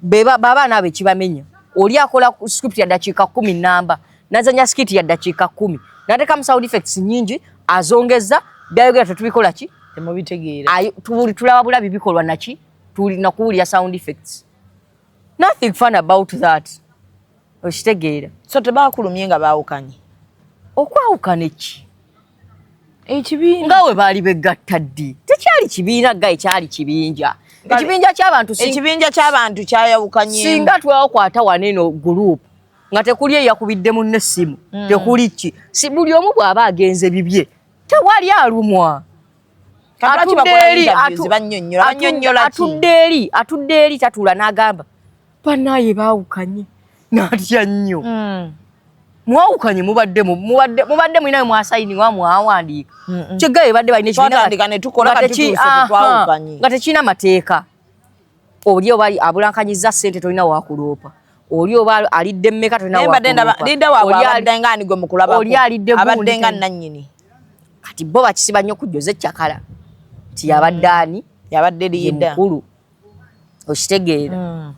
Babaana abo ekibamenya oli akola ku script ya dakiika 10 namba nazanya skit ya dakiika 10 nateekamu sound effects nyingi azongeza byayogera tetubikola ki Temubitegeera. Tulaba bulabi bikolwa naki tulina kuwulira sound effects. Nothing fun about that okitegeera. So tebakulumye nga baawukanye? Okwawukana eki? Ekibiina. Nga we baali begatta ddi tekyali kibiina ga ekyali kibinja ekibinja ky'abantu Ekibinja ky'abantu kyayawukanye. Singa twakwata wano eno group nga tekuli eyakubidde munne essimu tekuli ki si buli omu bw'aba agenze bibye tewali alumwa. Kati lwaki Atudde bakola eri, interviews bannyonnyola bannyonnyola ki? atudde eri tatuula n'agamba bannaaye baawukanye n'atya nnyo. Mwawukanye mubadde mulina we mwasayiniwa mwawandiika kyegaye badde balina ekibiina Twatandika ne tukola nga kati tutuuse tetwawukanye. Nga tekirina mateeka oli oba abulankanyiza ssente tolina wakuloopa oli oba alidde mmeka tolina Naye mbadde ndaba wakuloopa. leader waabwe Oli abadde nga ani gwe mukulabako? Oli alidde gundi Abadde nga nannyini. Kati bo bakisiba nnyo ku Jose Kyakala nti yabadde ani Yabadde ye leader. mukulu okitegeera.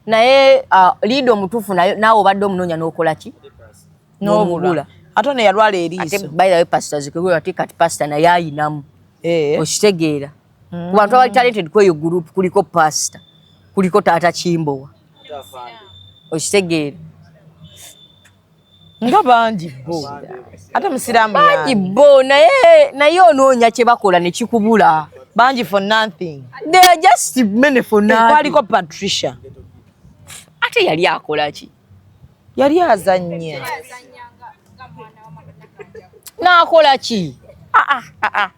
Naye leader omutuufu naye naawe obadde omunoonya n'okola ki N'obula. Ate ono yalwala Ate eriiso. by the way pastor zikegwe ate kati pastor naye ayinamu okitegeera ku bantu abali talented kweyo group kuliko pastor kuliko taata Kimbowa okitegeera. Nga bangi bo. Ate musiraamu Bangi yani. bo naye onoonya kye bakola ne kikubula. Bangi for nothing. They are just many for nothing. Kwaliko Patricia. Ate yali akola ki? Yali azannya. N'akola ki? Ah, ah, ah, ah.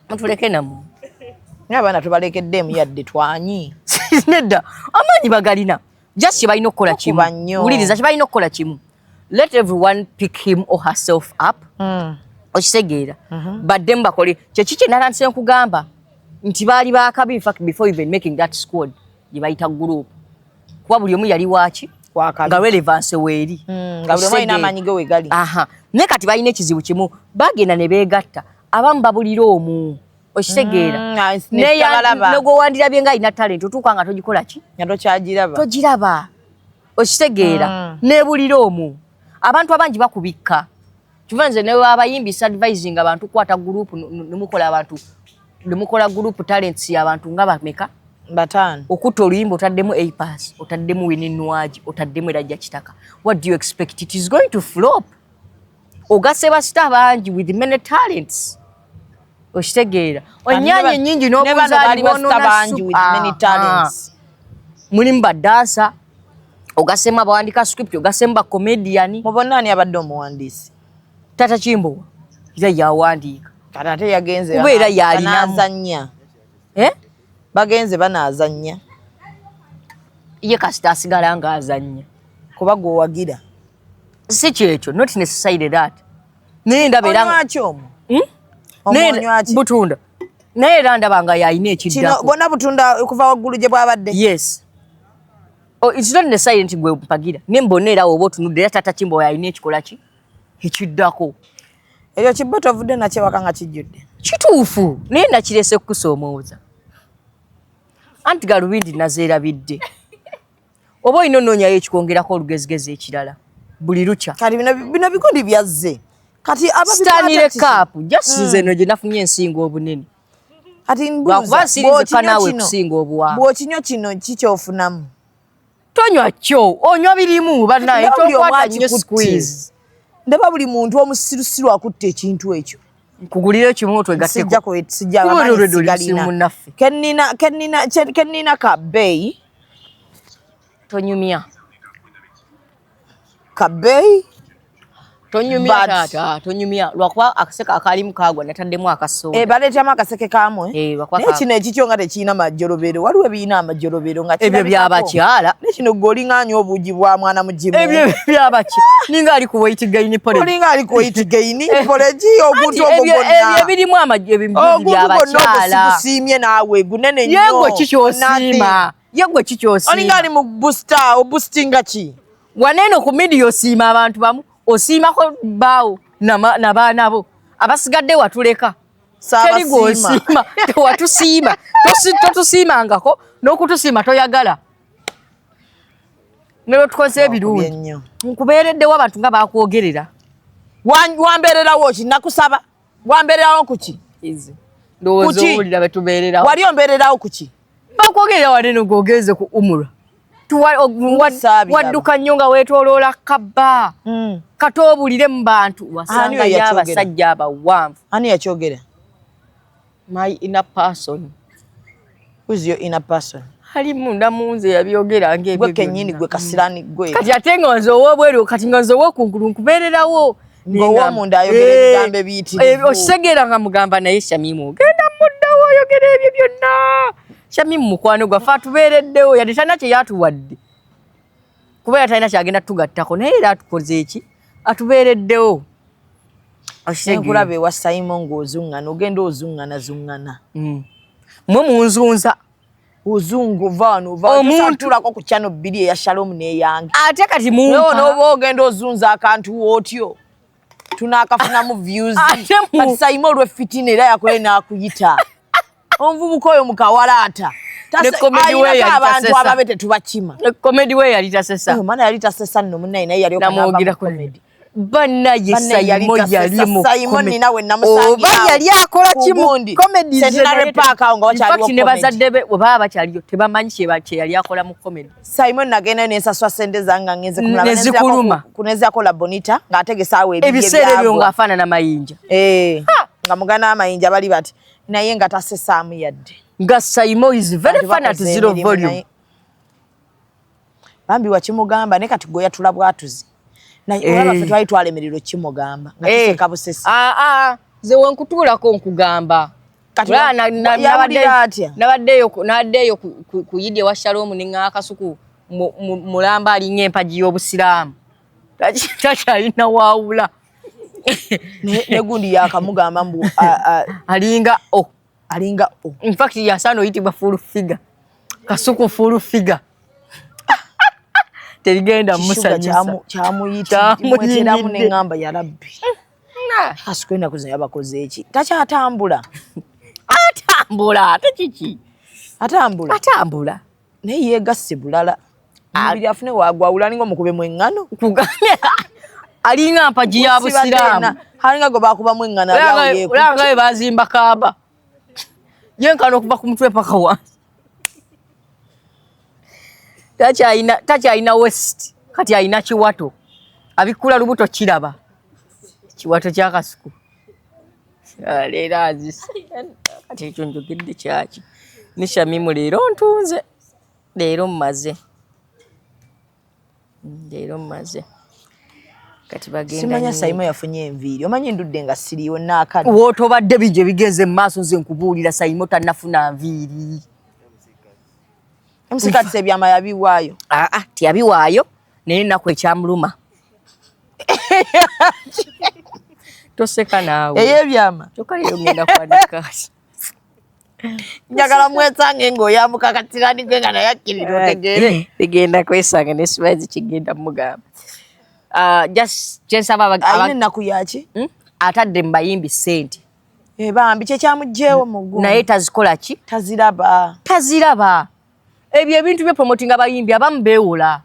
Mutuleke nammwe. Naye abaana tubalekeddemu yadde twanyi. Nedda amaanyi bagalina. Just kye balina okukola kimu. Tokuba nnyo. Wuliriza, kye balina okukola kimu, let everyone pick him or herself up. Okitegeera? Baddemu bakole kyeki kye natandise nkugamba nti baali bakabi. In fact, before even making that squad gye bayita group, kuba buli omu yali waaki Wakabi. nga relevance weeri. Nga buli omu alina amaanyi ge we gali. Aha, naye kati balina ekizibu kimu, bagenda ne beegatta, abamu babulira omu. Okitegeera? Ne tabalaba. Negwewandirabye nga alina talent, otuuka nga togikola ki? Nga tokyagiraba. Togiraba. Okitegeera? Nebulira omu, abantu abangi bakubikka. Kiva nze ne abayimbi advising abantu kukwata group, nemukola abantu, nemukola group, talents abantu nga bameka? Bataano. Okutta oluyimba, otaddemu Apass, otaddemu Winnie Nwagi, otaddemu Elijah Kitaka, what do you expect? It is going to flop. Ogase ba star bangi with many talents. Okitegeera? Onyanya ennyingi Ne bano baali n'obuzaali ba star bangi with many talents. Mulimu badansa, ogasemu abawandika script, ogasemu ba comedian. Mu bonna ani abadde omuwandiisi? Tata Kimbowa era yawandiika. Kati ate yagenze Kuba era yalinamu. banaazannya. Eh? Bagenze banaazannya. Ye kasita asigala ng'azannya. Kuba gweowagira. Si kyekyo, not necessarily that, naye ndaba era Onywaki omwo? Hmm? Naye Omwonywaki? Butunda, naye era ndaba nga yalina Kino ekiddako. bonna butunda okuva waggulu gye bwabadde. Yes. Oh, it's not necessarily nti gwe mpagira, naye mbonna era oba otunudde era Tata Kimbowa yalina ekikola ki ekiddako. Ekyo kibbo tovudde nakyo ewaka nga kijjudde. Kituufu, naye nakirese kukusoomooza anti galubindi nazeerabidde. Oba olina onoonyayo ekikwongerako olugezigezi ekirala buli lukya. Kati bino bigundi byazze kati Stanley Cup, just nze eno gye nafunye ensinga obunene. Kati Lwakuba mbuuza, nsiriza naawe bw'okinywa kino, kusinga obuwanvu. Bw'okinywa kino kikyofunamu? Tonywa kyo, onywa birimu bannaye. Ndaba buli omu Tokwata nnyo. akikutte. Squeeze. Ndaba buli muntu omusirusiru akutta ekintu ekyo. Nkugulire kimu twegatteko. Sijja sijja Kuba abamanyi olwedde oli sigalina. musiru munnaffe. Kennina ka bbeeyi. Tonyumya. Ka bbeeyi. Tonyumya taata, tonyumya, lwakuba akaseke akalimu kagwa, nataddemu akasooda. Eh, baleetamu akaseke kamwe. Eh, lwakuba Naye kino ekikyo nga tekirina majjolobero. Waliwo ebirina amajjolobero nga Ebyo kirabikako. byabakyala. Naye kino gwe olinga anywa obuugi bwa mwana mugimu. Ebyo byabaki, ninga ali ku weight gain porridge. Olinga ali ku weight gain porridge, oguntu ogwo Ebyo gwonna. ebirimu ebyo Oguntu gwonna ogwo byabakyala. sigusiimye naawe, gunene nnyo. Ye gwe kikyosiima, ye gwe kikyosiima? Olinga ali mu booster, oboostinga ki? Waneeno ku media osiima abantu bamu, osiimako bbaawo nabaana bo, abasigadde watuleka. Teri Saabasiima. gw'osiima, tewatusiima. Totusiimangako n'okutusiima toyagala, ne lwetukoze ebirungi. Nnyo. Nkubeereddewo, abantu nga bakwogerera. Wambeererawo ki? Nakusaba wambeererawo ku ki? Ndowooza Kuki? owulira betubeererawo. Wali ombeererawo ku ki? Bakwogerera wanene ng'ogenze ku umura. Saabiraba. Wadduka nnyo nga weetooloola kabba kata obulire mu bantu. Ani oyo Wasangayo yakyogera? abasajja abawanvu. Ani yakyogera? My inner person. Who's your inner person? Ali munda mu nze yabyogera ng'ebyo Gwe kennyini byonna. gwe kasirani gwe. Kati ate nga nze ow'obweru, kati nga nze ow'okungulu nkubeererawo. Ng'ow'omunda ayogera ebigambo ebiyitirivu. Okitegeera? Nga mugamba, naye Shamimu ogenda muddawo oyogera ebyo byonna. Shamimu mukwano gwaffe atubeereddewo, yadde talina kye yatuwadde, kuba talina kyagenda tugattako, naye era atukoze eki, atubeereddewo. Nkulaba ewa Simon ng'ozuŋŋana, ogenda ozuŋŋana zuŋŋana. Mwe munzunza. Ozungu, ova wano, ova wano. Omuntu ku channel bbiri, eya Shalom n'eyange. Ate kati Naye mumpa onooba ogenda ozunza akantu wootyo tunaakafunamu views. Ate Kati Simon olw'effitina era yakole n'akuyita omuvubuka oyo mukawalaata. Ne comedy we Ayinako yali abantu tasesa. ababe tetubakima. Comedy we yali tasesa. Oyo mwana yali tasesa nno munnaye, naye yali Namwogerako bannaye. Bannaye yali Simon tasesa. yali mu Simon nina we namusangira oba yali akola ku ki mu gundi. comedy? Centenary Park awo nga wakyaliwo In fact, ne comedy. bazadde be bwe baba bakyaliyo tebamanyi kye yali akola mu comedy. Simon nagendayo nensasula sente zange nga ngenze kumulaba. Ne zikuluma. Kunezako la Bonita ng'ategesa awo ebibye Ebiseera ebyo byagwa. ng'afaanana mayinja. Eh, nga mugana amayinja bali bati, naye nga tasesaamu yadde. Nga Simon is very Abantu fun at bakoze zero emirimu volume. Bambi wakimugamba, naye kati gwe yatula bwatuzi, naye Eh. olaba ffe twali twalemererwa okimugamba nga Eh. tuseka busesi. Ah, ah, nze wenkutuulako nkugamba. Kati Olaba yawulira atya? Nabaddeeyo ku Yidi ewa Shalom ne ŋŋa akasuku. Mulamba alinga empagi y'obusiraamu, takyalina waawula. Negundi yakamugamba mbu alinga o alinga o. In fact yasaana oyitibwa full figure, Kasuku full figure terigenda musanyusa. Kyamuyitiramu neŋŋamba ya Rabbi, Kasuku ennaku zino yabakoze eki? Takyatambula. Atambula ate kiki? Atambula. Atambula. Naye yeegasse bulala, omubiri afune wagwawula, alinga omukubemu eŋŋano. Alinga mpagi ya busiraamu. Alinga gwe bakubamu eŋŋano. Olanga bwe bazimba Kaaba, yenkana okuva ku mutwe paka wansi. Takyalina waist, kati alina kiwato, abikkula lubuto, kiraba kiwato kya Kasuku. Leero azise. Kati ekyo njogedde kyaki? Ne Shamimu leero ntunze, leero mmaze, leero mmaze. Kati bagenda. Simanya Saimo yafunye enviiri. Omanyi ndudde nga siriiwo naakadde. Wootobadde bingi ebigenze mu maaso. Nze nkubuulira, Saimo tannafuna nviiri. Mc Kats ebyama yabiwaayo. Aa, tiyabiwaayo, naye ennaku ekyamuluma. Toseka naawe. Ey'ebyama. Kyokka leero ngenda kwanika. Njagala mwesange ng'oyambuka katirani gwe nga naye akkirira otegeere. Ligenda kwesanga nesibazi kigenda mugamba. Just kyensaba Alina ennaku yaki? Atadde mu bayimbi ssente. Bambi kyekyamugjeewo mugu. Naye tazikola ki? Taziraba. Taziraba. Ebyo ebintu bye promotinga abayimbi abamu beewola.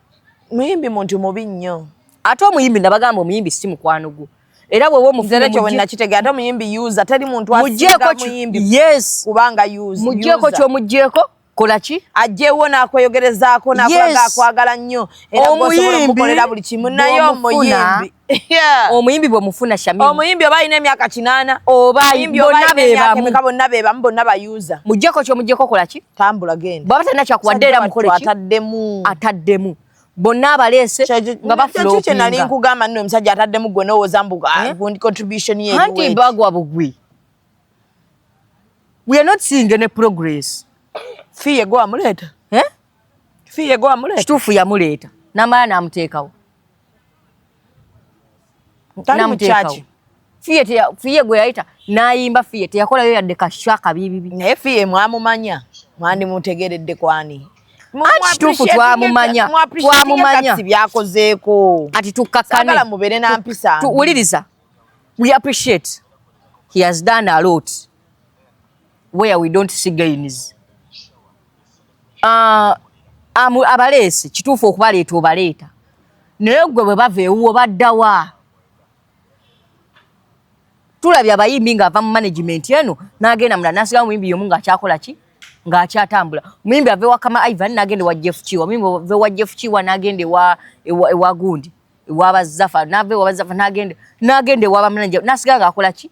Muyimbi muntu mubi nnyo. Ate omuyimbi, nabagamba, omuyimbi si mukwano gwo, era bw'oba omufuna ekyo wenakitegeera. Ate omuyimbi user, teri muntu asinga muyimbi. Yes. Kubanga user. Mugjeeko ky'omugjeeko, kola ki? Ajjeewo n'akweyogerezaako, n'akulaga akwagala nnyo, era gwosobola omukolera buli kimu, naye omuyimbi Omuyimbi bw'omufuna, Shamim, omuyimbi oba alina emyaka 80, oba bonna bebamu, bonna bebamu, bonna bayuza. Mugjeeko ky'omugjeeko, kola ki? Tambula, genda. Bw'aba talina kyakuwadde, era mukole ki? Ataddemu. Ataddemu, bonna abaleese nga bafulopinga. Kye nali nkugamba nno, omusajja ataddemu, gwe nowooza mbu gundi contribution ye. Anti bagwa bugwi. We are not seeing any progress. Fiye gwe wamuleeta. Eh? Fiye gwe wamuleeta. Kituufu, yamuleeta namala namuteekawo. Tali mu kyaki. Fiye gwe yayita n'ayimba, Fiye teyakolayo yadde kasha kabibibi. Naye Fiye mwamumanya, mwandimutegeredde kwani. Anti kituufu, twamumanya, twamumanya. Byakozeeko. Ati tukkakkane. Saagala mubeere na mpisa. Wuliriza, we appreciate he has done a lot where we don't see gains. Abaleesi kituufu okubaleeta, obaleeta, naye gwe bwe bava ewuwo baddawa? Tulabye abayimbi ng'ava mu management eno n'agenda mulala, n'asigala muyimbi yomu ng'akyakola ki, ng'akyatambula. Muyimbi ava ewa Kama Ivan n'agenda ewa Jeff Kiwa, muyimbi ava ewa Jeff Kiwa n'agenda ewa gundi, ewa Bazafa, n'ava ewa Bazafa n'agenda ewa bamanager, n'asigala ng'akola ki,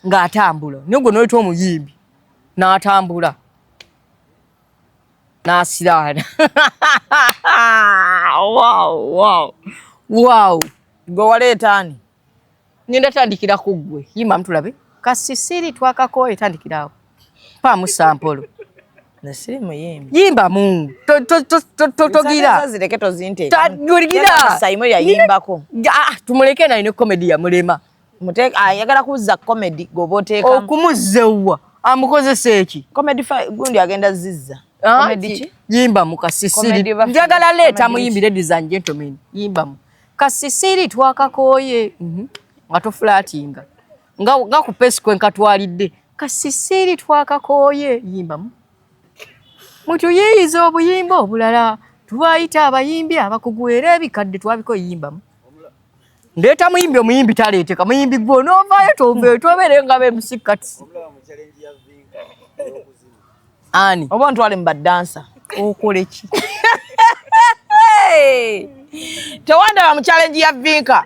ng'atambula. Naye gwe n'oyita omuyimbi n'atambula n'asiraana. Wow. Gwe waleeta ani? Ngenda tandikira ku ggwe. Yimba mutulabe. Kasisiri twakakooye, tandikira awo, mpaamu sample. Nesiri muyimbi. Yimbamu. Togira. Zireke, tozinteeka. Gira. Saimo yayimbako. Ah, tumuleke naye ne comedy yamulema. Ayagala kuzza comedy gwoba oteekamu. Okumuzzewa amukozesa eki? Comedy gundi agenda zizza. Ah, Comedy ki? Yimbamu kasisiri. Comedy Njagala leeta comedy. muyimbi. Ladies and gentlemen, yimbamu kasisiri twakakooye. Nga tofulatinga nga ku pesiko enkatwalidde kasisiri twakakooye. Yimbamu, mutuyiiyiza obuyimba obulala, tubayita abayimbi abakugu era ebikadde twabiko. Yimbamu, ndeeta muyimbi. Omuyimbi taleeteka muyimbi, gwe onoovaayo toveeyo, tobeere nga bemusikati. Ani? Oba ntwale mu badansa. Okole ki? Tewandaba mu challenge ya Vinka?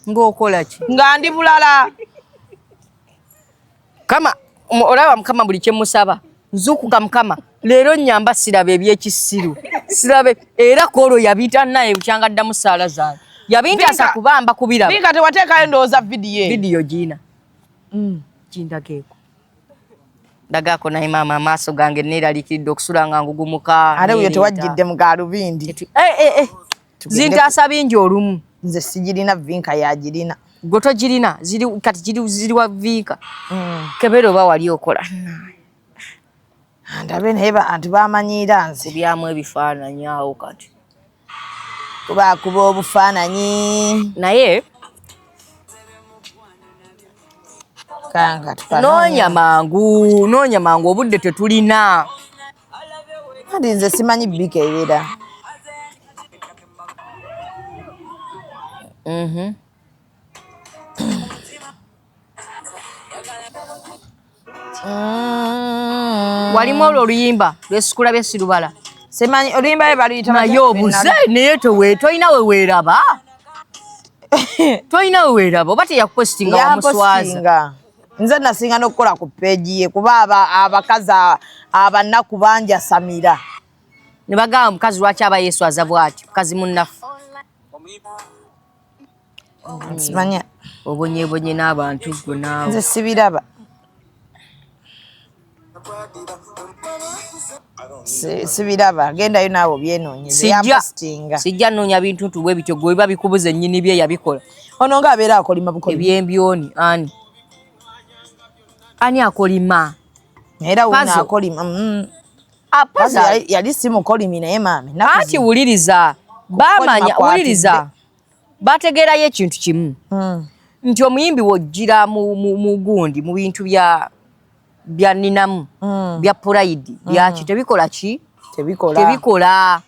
Ng'okola ki? Nga ndi bulala. Kama olaba Mukama, buli kyemusaba nzuukuka, Mukama leero nyamba siraba ebyekisiru, sirabe. Era kwolwo yabita naye bukyanga ddamu saala zange yabintaasa Vinka- kubamba kubiraba. Vinka tewateekayo ndowooza vidiyo eyo. Vidiyo giina, gindageeko. Ndagaako naye maama amaaso gange neeraliikiridde okusula nga ngugumuka. Ate uyo tewajjidde mu gaalubindi. Eh, eh, eh. Zintaasa bingi olumu. Nze sigirina vinka yagirina. Gwe togirina ziri kati ziri ziri wa vinka. Kebera oba wali okola. Ndabe naye bantu bamanyiira nze. Kubyamu ebifaananyi awo kati. Kubakuba obufaananyi. Naye noonya mangu noonya mangu obudde tetulina. Anti nze simanyi bikebera. Walimu olwo oluyimba lwesikulabye sirubala. Simanyi oluyimba lwe baluyita naye obuze naye towe tolina we weeraba. Tolina we weeraba oba teyakupositinga wamuswaza. Nze nasinga n'okukola ku peegi ye kuba abakazi abanaku banjasamira. Ne bagamba omukazi lwaki aba yeeswaza bw'ati mukazi munnaffe. Simanya. Obonyebonye n'abantu gwe naawe. Nze sibiraba. Sibiraba gendayo naawe obyenoonyeze. Yampositinga. Sijja nnoonya bintu ntu bwe bityo gwe biba bikubuze nnyini bye yabikola. Ono ng'abeera akolima bukolima. Ebyembyoni ani? Ani akolima? Era wuno akolima. Pazo yali si mukolimi naye maami. Anti wuliriza bamanya wuliriza bategeerayo ekintu kimu. Nti omuyimbi w'ojjira mu gundi mu bintu bya ninamu bya pride byaki tebikola ki? Tebikola.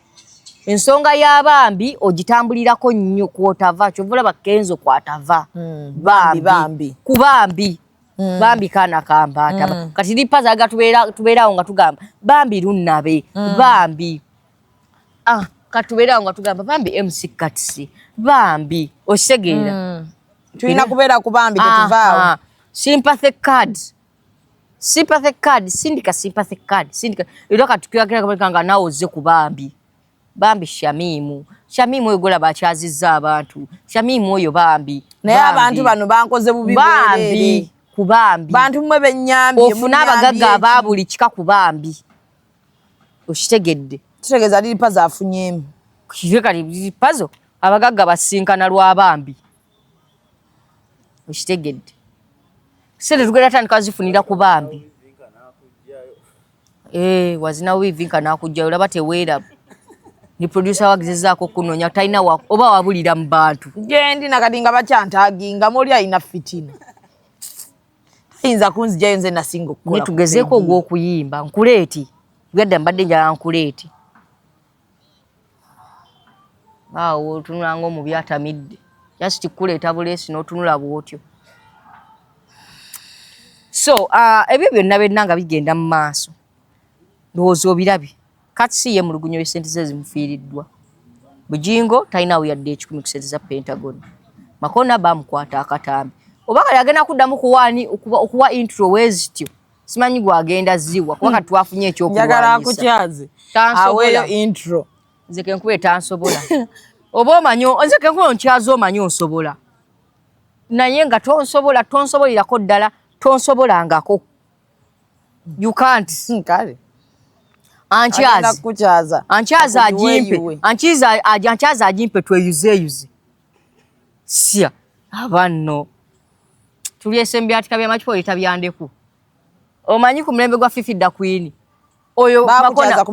Ensonga y'abambi ogitambulirako nnyo kw'otava kyova olaba Kenzo kw'atava. Bambi. Ku bambi. Bambi kaana kambaataba. Kati lipaza aga tubeerawo nga tugamba bambi lunnabe bambi. Kati tubeerawo nga tugamba bambi MC Katsi bambi okitegeera. Tulina kubeera ku bambi tetuvaawo. Sympathy card. Sympathy card, sindika sympathy card, sindika. Era kati tukiragira nga naawe ozze ku bambi. Bambi Shamimu. Shamimu oyo gw'olaba akyazizza abantu. Shamimu oyo bambi. Naye abantu bano bankoze bubi bambi ku bambi. Bantu mmwe bennyambye. Ofune abagagga aba buli kika ku bambi. Okitegedde. Kitegeeza Lil Pazo afunyeemu. Kati Lil Pazo abagagga basinkana lwa bambi. Okitegedde. Ssente tugenda tandika zifunira ku bambi. Wazina wivinka n'akugjayo olaba teweeraba. Ni producer wagezezaako okunoonya talina oba wabulira mu bantu. Gyendi nakati nga bakyantaaginga muli alina fitina. Tayinza kunzijayo nze nasinga okukola. Ne tugezeeko ogw'okuyimba nkuleeti. Byadda mbadde njala nkuleeti. Awo otunula ng'omubi atamidde. Just kuleeta buleesi n'otunula bw'otyo. So ebyo byonna byonna nga bigenda mu maaso. Ndowooza obirabye. Kati ye mulugunyo w'essente ze zimufiiriddwa. Bujingo talina we yadde 1,000 ku ssente za Pentagon. Makona bamukwata akatambi. Oba kali agenda kuddamu kuwaani okuwa intro wezityo. Simanyi gwagenda ziwa kuba kati twafunye ekyokulwanyisa. Njagala akukyaze. Aweeyo intro. Nze ke nkube tansobola. Oba omanyi nze ke nkube onkyaza omanyi onsobola. Naye nga tonsobola tonsobolirako ddala tonsobolangako. You can't. Kale. Ankyaza. Ankyaza agimpe. Ankyaza agimpe tweyuzeeyuze. Sya abanno. Tulyese mbyatika bya makipo oyita byandeku. Omanyi ku mulembe gwa Fifi da Queen. Oyo Makona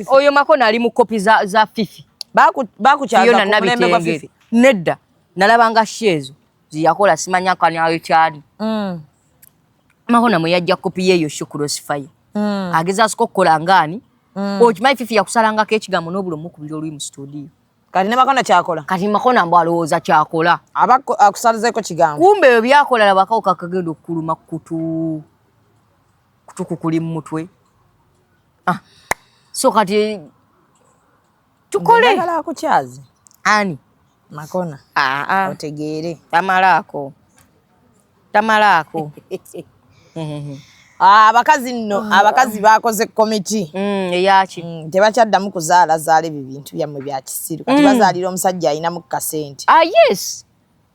oyo Makona ali mu kopi za Fifi. Bakukyaza ku mulembe gwa Fifi. Nedda. Nalabanga shezo ziyakola simanya kani ayo kyali. Makona mwe yajja kopi yeyo Crossfire. Ageza asiko kukola ngani. Okimanyi Fifi yakusalangako ekigambo n'obulo mukubira oluyi mu studio. Kati ne Makona kyakola. Kati Makona mbu alowooza kyakola. Aba akusalizeeko kigambo. Kumbe ebyo byakola laba akawuka akagenda okukuluma kutu. Kutu kukuli mu mutwe. So kati tukole. Njagala akukyaze. Ani? Makona. Otegeere. Tamalaako. Tamalaako. Abakazi nno abakazi bakoze komiti. Eyaki. Tebakyaddamu kuzaalazaala ebyo bintu byammwe bya kisiru. Kati bazaalira omusajja alinamu kasente. Yes.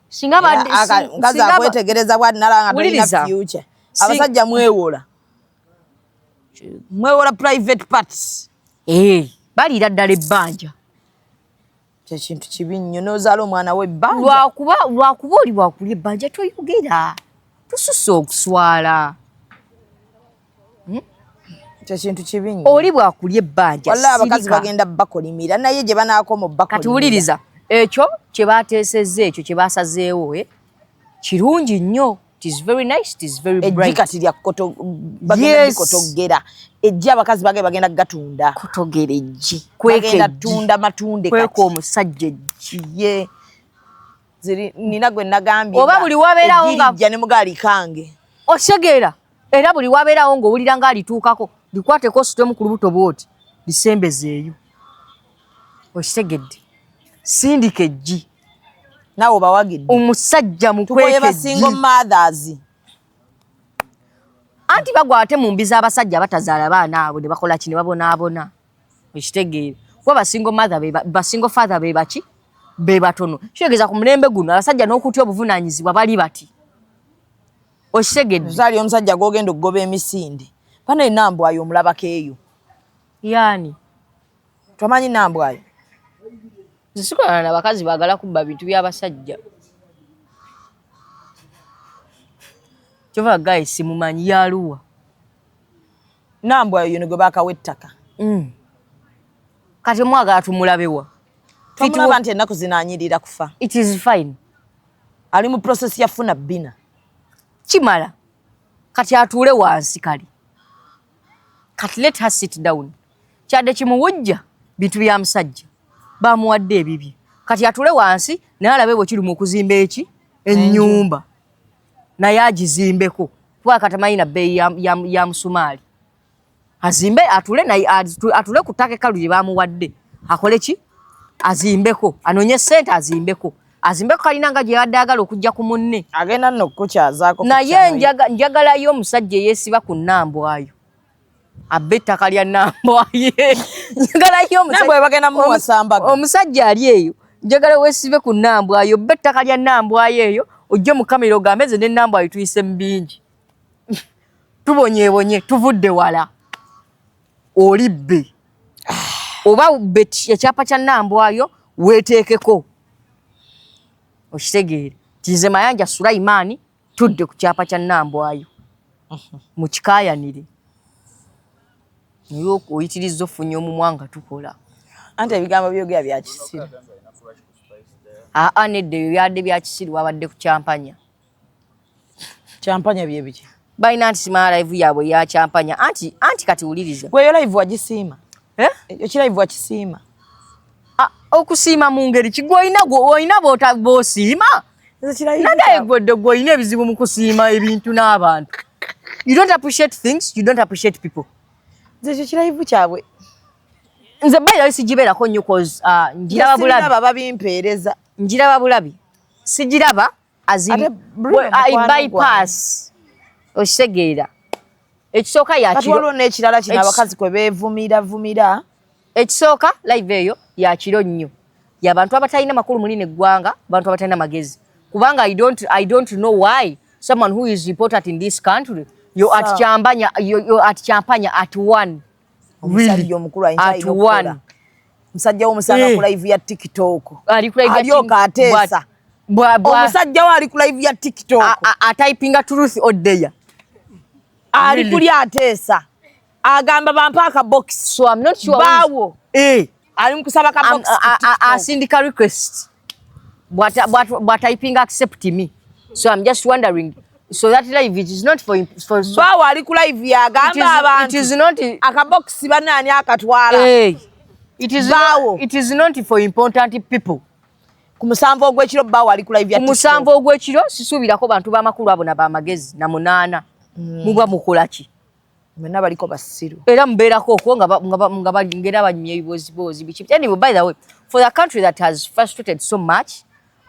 Singa mukazi akwetegereza bw'ati nalaba nga tolina future. Abasajja mwewola. Mwewola private parts. Eh, baliira ddala ebbanja. Kyekintu kibi nnyo n'ozaala omwana w'ebbanja. Lwakuba oli bwakulya ebbanja toyogera. Tususse okuswala. Kyekintu kibi nnyo. Oli bwakulya ebbanja. Walayi abakazi bagenda bakolimira naye gye banaakoma obbakolimira. Kati wuliriza ekyo kye bateesezza, ekyo kye basazeewo, kirungi nnyo. It is very nice, it is very bright. Ejji kati lya koto, bagenda kotogera. Ejji abakazi bagenda gatunda. Kotogera ejji. Bagenda tunda matunde kati. Kweka omusajja ejji. Ye. Ziri nina gwe nagambye. Oba buli wabeerawo nga ejji ne mugali kange. Osegeera. Era buli wabeerawo ng'owulira ng'alituukako, likwateko ositwemu ku lubuto bw'oti, lisembezeeyo. Okitegedde. Sindika ejji. Naawe obawagidde. Omusajja mukweke ejji. Single mothers. Anti bagwa ate mu mbi z'abasajja abatazaala baana abo ne bakola ki ne babonaabona. Okitegeera. Kuba ba single mother ba single father be baki? Be batono. Kitegeeza ku mulembe guno abasajja n'okutya obuvunaanyizibwa bali bati. Okitegedde. Ozaali omusajja gw'ogenda okugoba emisinde. Bano Nambwayo omulabako eyo. Yaani? Tomanyi Nambwayo? Nze sikolana na bakazi baagala kubba bintu by'abasajja. Kyova guy simumanyi yaluwa. Nambwayo yono gwe baakawa ettaka. Kati omwagala tumulabewa. Tumulaba nti ennaku zino anyirira kufa. It is fine. Ali mu process ya funa bina. Kimala. Kati atuule wansi kale. Kati let her sit down. Kyadde kimuwujja bintu bya musajja. Bamuwadde ebibye. Kati atule wansi naye alabe bwe kiri mu kuzimba eki ennyumba. Naye agizimbeko. Kuba katamanyi na bbeeyi ya musumaali. Azimbe atule naye atule ku ttaka ekkalu lye bamuwadde. Akole ki? Azimbeko. Anoonye ssente azimbeko. Azimbeko kalina nga gye yabadde ayagala okujja ku munne. Agenda nno okukukyazaako ku Naye kyalo. njagalayo omusajja eyeesiba ku Nambwayo. Abbe ettaka lya Nambwayo. Njagalayo omusajja. Nambwayo bagenda mumuwasa mbaga. Omusajja ali eyo. Njagala weesibe ku Nambwayo, obbe ettaka lya Nambwayo eyo, ojje mu kamera ogambe nze ne Nambwayo tuyise mu bingi. Tubonyeebonye, tuvudde wala. Oli bbe. Oba bbe ekyapa kya Nambwayo weeteekeko. Okitegeere. Nti nze Mayanja Sulaiman tudde ku kyapa kya Nambwayo. Mukikaayanire. Naye oyitirizza ofunye omumwa nga tukola. Anti ebigambo byogera bya kisiru. Aa nedda ebyo byadde bya kisiru wabadde ku Kyampanya. Kyampanya bye biki? Balina nti simala live yaabwe ya Kyampanya. Anti kati wuliriza. Gwe eyo live wagisiima? Eh? Ekyo live wakisiima? Okusiima mu ngeri ki? Gwe olina b'osiima? Nadaye gwe gwe olina ebizibu mu kusiima ebintu n'abantu. You don't appreciate things, you don't appreciate people. Nze ekyo kirayivu kyabwe. Nze by the way sigibeerako nnyo cause njiraba bulabi. Siraba babimpeereza. Njiraba bulabi. Sigiraba as in, I bypass. Okitegeera. Ekisooka ya kiro. Waliwo n'ekirala kino abakazi kwe beevumira vumira. Ekisooka live eyo ya kiro nnyo. Y'abantu abatalina makulu muli n'eggwanga, abantu abatalina magezi. Kubanga I don't know why someone who is important in this country, you're at Champanya, you're at Champanya at 1. Omusajja omukulu ayinza At 1. Omusajja w'omusanga ku live ya TikTok. Ali ku live ya Alyoka ateesa. Omusajja we ali ku live ya TikTok. Atypinga truth or dare. Ali kuli ateesa. Agamba bampa aka box. So I'm not sure. Bawo. Ali mukusaba ka box. Asindika request. But typing accept me. So I'm just wondering. So that live it is not for Bawo ali ku live ya agamba abantu. It is not aka box banani akatwala. It is not, it is not for important people. Ku musanvu ogw'ekiro bawo ali ku live ya TikTok. Ku musanvu ogw'ekiro sisuubirako bantu b'amakulu abo na b'amagezi na munaana. Muba mukola ki? Mwenna baliko basiru. Era mubeerako okwo nga ngera banyumya ebibooziboozi biki. Anyway, by the way, for the country that has frustrated so much,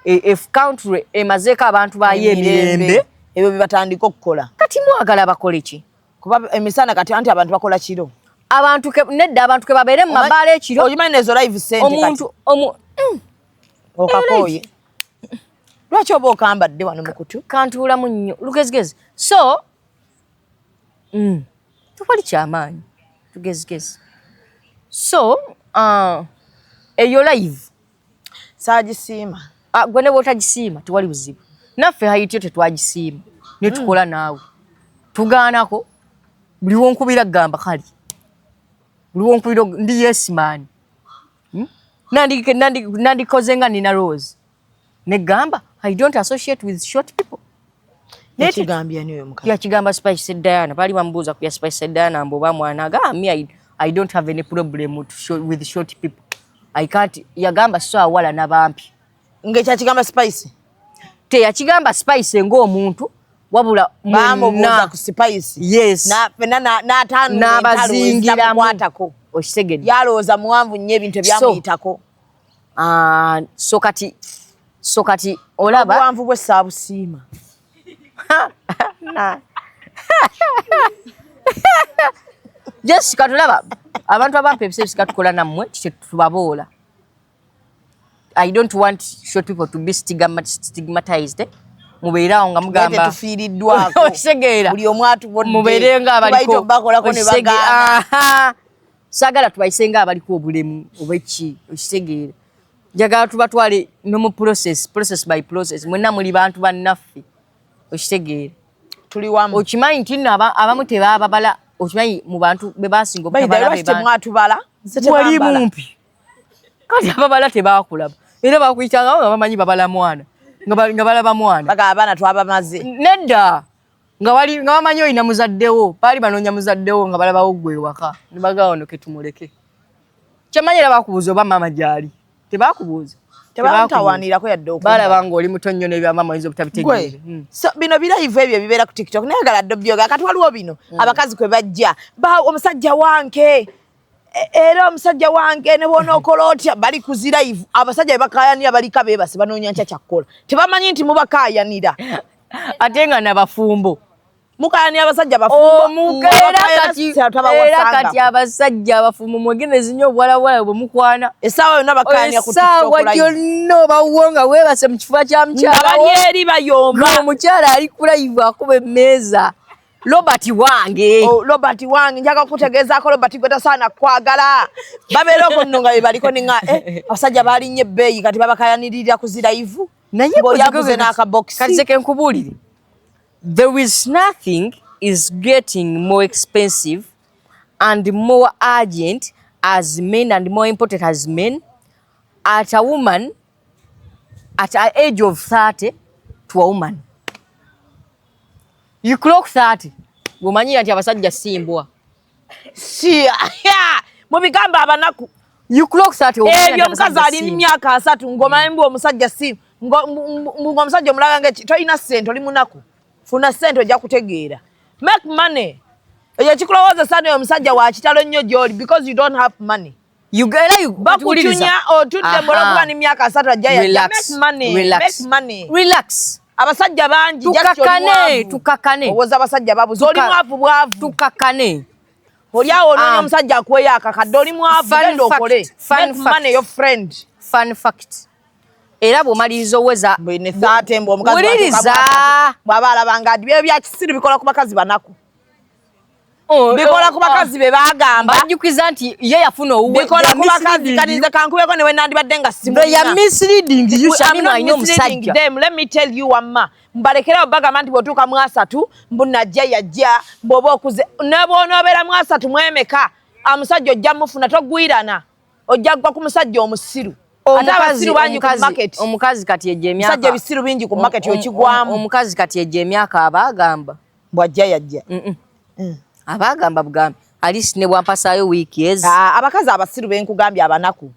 if country emazeeko abantu baayo emirembe, ebyo bye batandika okukola. Kati mwagala bakole ki? Kuba emisana kati anti abantu bakola kiro. Abantu nedda abantu ke babeere mu mabaala ekiro. Ogimanyi nezo live sente kati. Omuntu Okakooye. Lwaki oba okambadde wano mu kutu? Kantuulamu nnyo. Lugezigezi. So, Tewali kyamaanyi, tugezigezi. So eyo live saagisiima. Ah, gwe ne bw'otagisiima tewali buzibu. Naffe hayityo tetwagisiima ne tukola naawe tugaanako. Buli wonkubira gamba kali, buli wonkubira ndi yes man. Nandikoze nga Nina Rose negamba, "I don't associate with short people." Yakigambye ani oyo mukazi? Yakigamba Spice Diana. Bali bamubuuza ku ya Spice Diana mbu oba mwana aga me, I don't have any problem with short people. I can't. Yagamba so awala n'abampi. Ng'ekyakigamba Spice? Teyakigamba Spice ng'omuntu, wabula bamubuuza mwenna. Ku Spice? Yes. Fenna n'ataanula N'abazingiramu. N'abakwatako. Okitegedde? Yalowooza muwanvu nnyo, ebintu ebyamuyitako. Ah, so kati olaba obuwanvu bwe saabusiima. Jessica, tulaba abantu abampa ebisa ebisika tukola nammwe tetubaboola. I don't want short people to be stigmatized, eh? Mubeere awo nga mugamba tetufiiriddwako. Okitegeera? Buli omu atubodde. Mubeere nga Tubayita abaliko obakolako ne bagaana. Aha. Saagala tubayise nga abaliko obulemu oba ki, okitegeera? Njagala tubatwale no mu process, process by process. Mwenna muli bantu bannaffe, okitegeera? Tuli wamu. Okimanyi nti nno abamu tebababala? Okimanyi mu bantu be basinga By the way, obutabala lwaki be bantu temwatubala? Nze wali tebambala. mumpi. Kati ababala tebakulaba, era bakuyitangawo nga bamanyi babala mwana, nga balaba mwana. Bagamba abaana twabamaze. Nedda, nga wali nga bamanyi olina muzaddewo, baali banoonya muzaddewo nga balabawo gwe ewaka ne bagamba ono ketumuleke. Kyemanyi era bakubuuza oba maama gyali? Tebakubuuza? Tebantawaanirako yadde okumbala. Balaba ng'oli muto nnyo n'ebyamaama oyinza obutabitegeera. Gwe, so bino bi live ebyo ebibeera ku TikTok, naye agala dde byoga. Kati waliwo bino abakazi kwe bajja ba omusajja wange, era omusajja wange ne bw'onookola otya, bali ku zi live. Abasajja be bakaayanira balika beebase, banoonya nkya kyakkola, tebamanyi nti mubakaayanira. Ate nga nabafumbo. Mukaayanira abasajja bafumbo. Omukeera kati, era kati abasajja abafumbo mwegendereze nnyo obuwalawala bwe mukwana. Essaawa yonna bakayanira ku Essaawa TikTok live. gyonna obawo nga weebase mu kifuba kya Nga mukyala bali wo. eri bayomba. Ng'omukyala ali ku live akuba emmeeza, Robert wange. Oh, Robert wange, njagala kutegeezaako Robert gwe tasaana kwagala. Babeera okwo nno nga be baliko ninga abasajja baalinnye ebbeeyi, kati babakayanirira ku zi live. Naye Ng'oli aguze n'akabokisi. Kati seke nkubuulire, there is nothing is getting more expensive and more urgent as men and more important as men at a woman at an age of 30. To a woman, you clock 30, bw'omanyira nti abasajja simbwa. Si mu bigambo abanaku. You clock 30, bw'omanyira nti Ebyo omukazi abasajja alina simbwa. Emyaka 30 ng'omanyi mbu omusajja si ng'omusajja omulaga nga tolina ssente, oli munaku. Funa ssente ojja kutegeera. Make money. Ekyo ekikulowoozesa naye omusajja wa kitalo nnyo gy'oli because you don't have money. You era you Bakucunya otudde mbolokuba n'emyaka 30 ajja yajja. Relax. Make money. Relax. Make money. Relax. Abasajja bangi, just oli Tukakane. mwavu. Tukakane. Owooza abasajja babuze, oli mwavu bwavu. Tukakane. Oli awo onoonya omusajja akuweyo akakadde, oli mwavu. Fun Genda okole. fact, fun Make fact. money, your friend. Fun fact, era bw'omaliriza oweza Mbwine 30 mbu omukazi Wuliriza. bw'atuuka bw'aba alaba nga adi. Byo bya kisiru, bikola ku bakazi banaku. Oh, Bikola oh, ku bakazi be baagamba. Bajjukiza nti ye yafuna owuwe. Bikola ku bakazi. Kati nze kankubeko ne we nandibadde nga They are simulina. misleading you. I'm Shamim not alina misleading omusajja. them. Let me tell you, wamma mbalekerawo bagamba nti bw'otuuka mu 30 mbu najja yajja bw'oba okuze ne bw'onoobeera mu 31 amusajja ojja mufuna, togwirana, ojja ggwa ku musajja omusiru. Ate abasiru bangi ku market. Omukazi kati ejja emyaka Musajja ebisiru bingi ku market, okigwamu. Omukazi kati ejja emyaka aba agamba Bw'ajja yajja. Aba agamba bugambi alisi ne bwampasaayo wiiki ezi. Ah, abakazi abasiru benkugambye abanaku,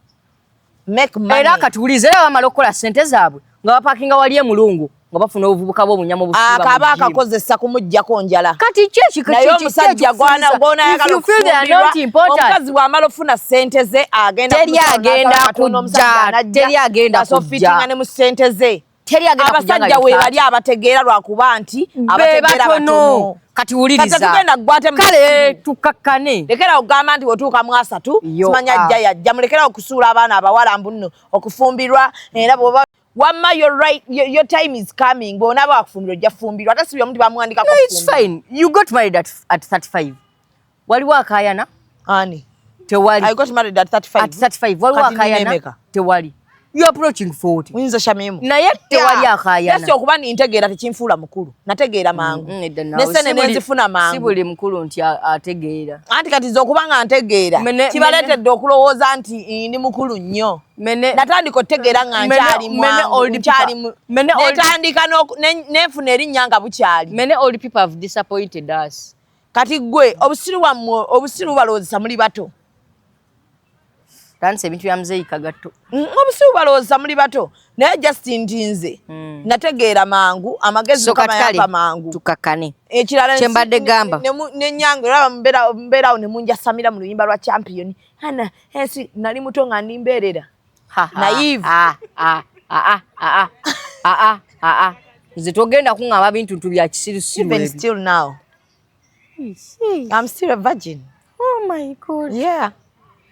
make money. Era katuwulize, era bamala okukola sente zaabwe nga bapakinga wali emulungu nga bafuna obuvubuka bw'obunyama obusiiba mu Akaba gym. akakozesa kumuggyako njala. Kati ki Naye omusajja gw'onayagala okufumbirwa, omukazi bw'amala ofuna ssente ze agenda Teri kumusala agenda n'asaba Katonda, kujja, omusajja anajja, teri agenda ng'asofitinga kujja. ne mu ssente ze. Teri agenda kujja nga Abasajja we ye bali abategeera, lwakuba nti Be abategeera batono. batono. Kati wuliriza. Kati tetugenda kugwate mu Kale bisiru. tukakkane. Lekera okugamba nti bw'otuuka mu 30 Yo, simanya ah. ajja yajja. Mulekera okusuula abaana abawala mbu nno okufumbirwa. Era bw'oba wamma your right, your time is coming. Bw'onaaba wakufumbirwa ojja fumbirwa, ate si byomu tibamuwandikako. No, it's fine. You got married at 35. Waliwo akayana? Ani? Tewali. I got married at 35. At 35 waliwo Kati nina akayana? emeka? Tewali. You approaching 40. Uyinza Shamimu. Naye tewali akayana. Yes, okuba nintegeera tekinfuula mukulu. Nategeera mangu. Nedda naawe. Ne sene Si buli- nenzifuna Si mangu. buli mukulu nti ategeera. Anti kati nze okuba nga ntegeera kibaleetedde okulowooza nti ndi mukulu nnyo. Natandika otegeera nga nkyali mwangu, nkyali netandika nenfuna erinnya nga bukyali. Many old people have disappointed us. Kati ggwe obusiru bwammwe obusiru balowoozesa muli bato. Tandisa ebintu bya muzeeyi Kagatto. Obusiru balowoozesa muli bato naye just nti nze nategeera mangu amagezi So Mukama kati kale, yampa mangu. Tukakkane. Ekirala Kye mbadde gamba. Nenyange olaba mbeerawo ne munjasamira mu luyimba lwa champion. Hana ensi nali muto nga ndi mbeerera. Naive. Nze togenda kuŋŋamba bintu ntu bya kisirusiru Even ebyo. still now. I'm still a virgin. Oh my God. Yeah.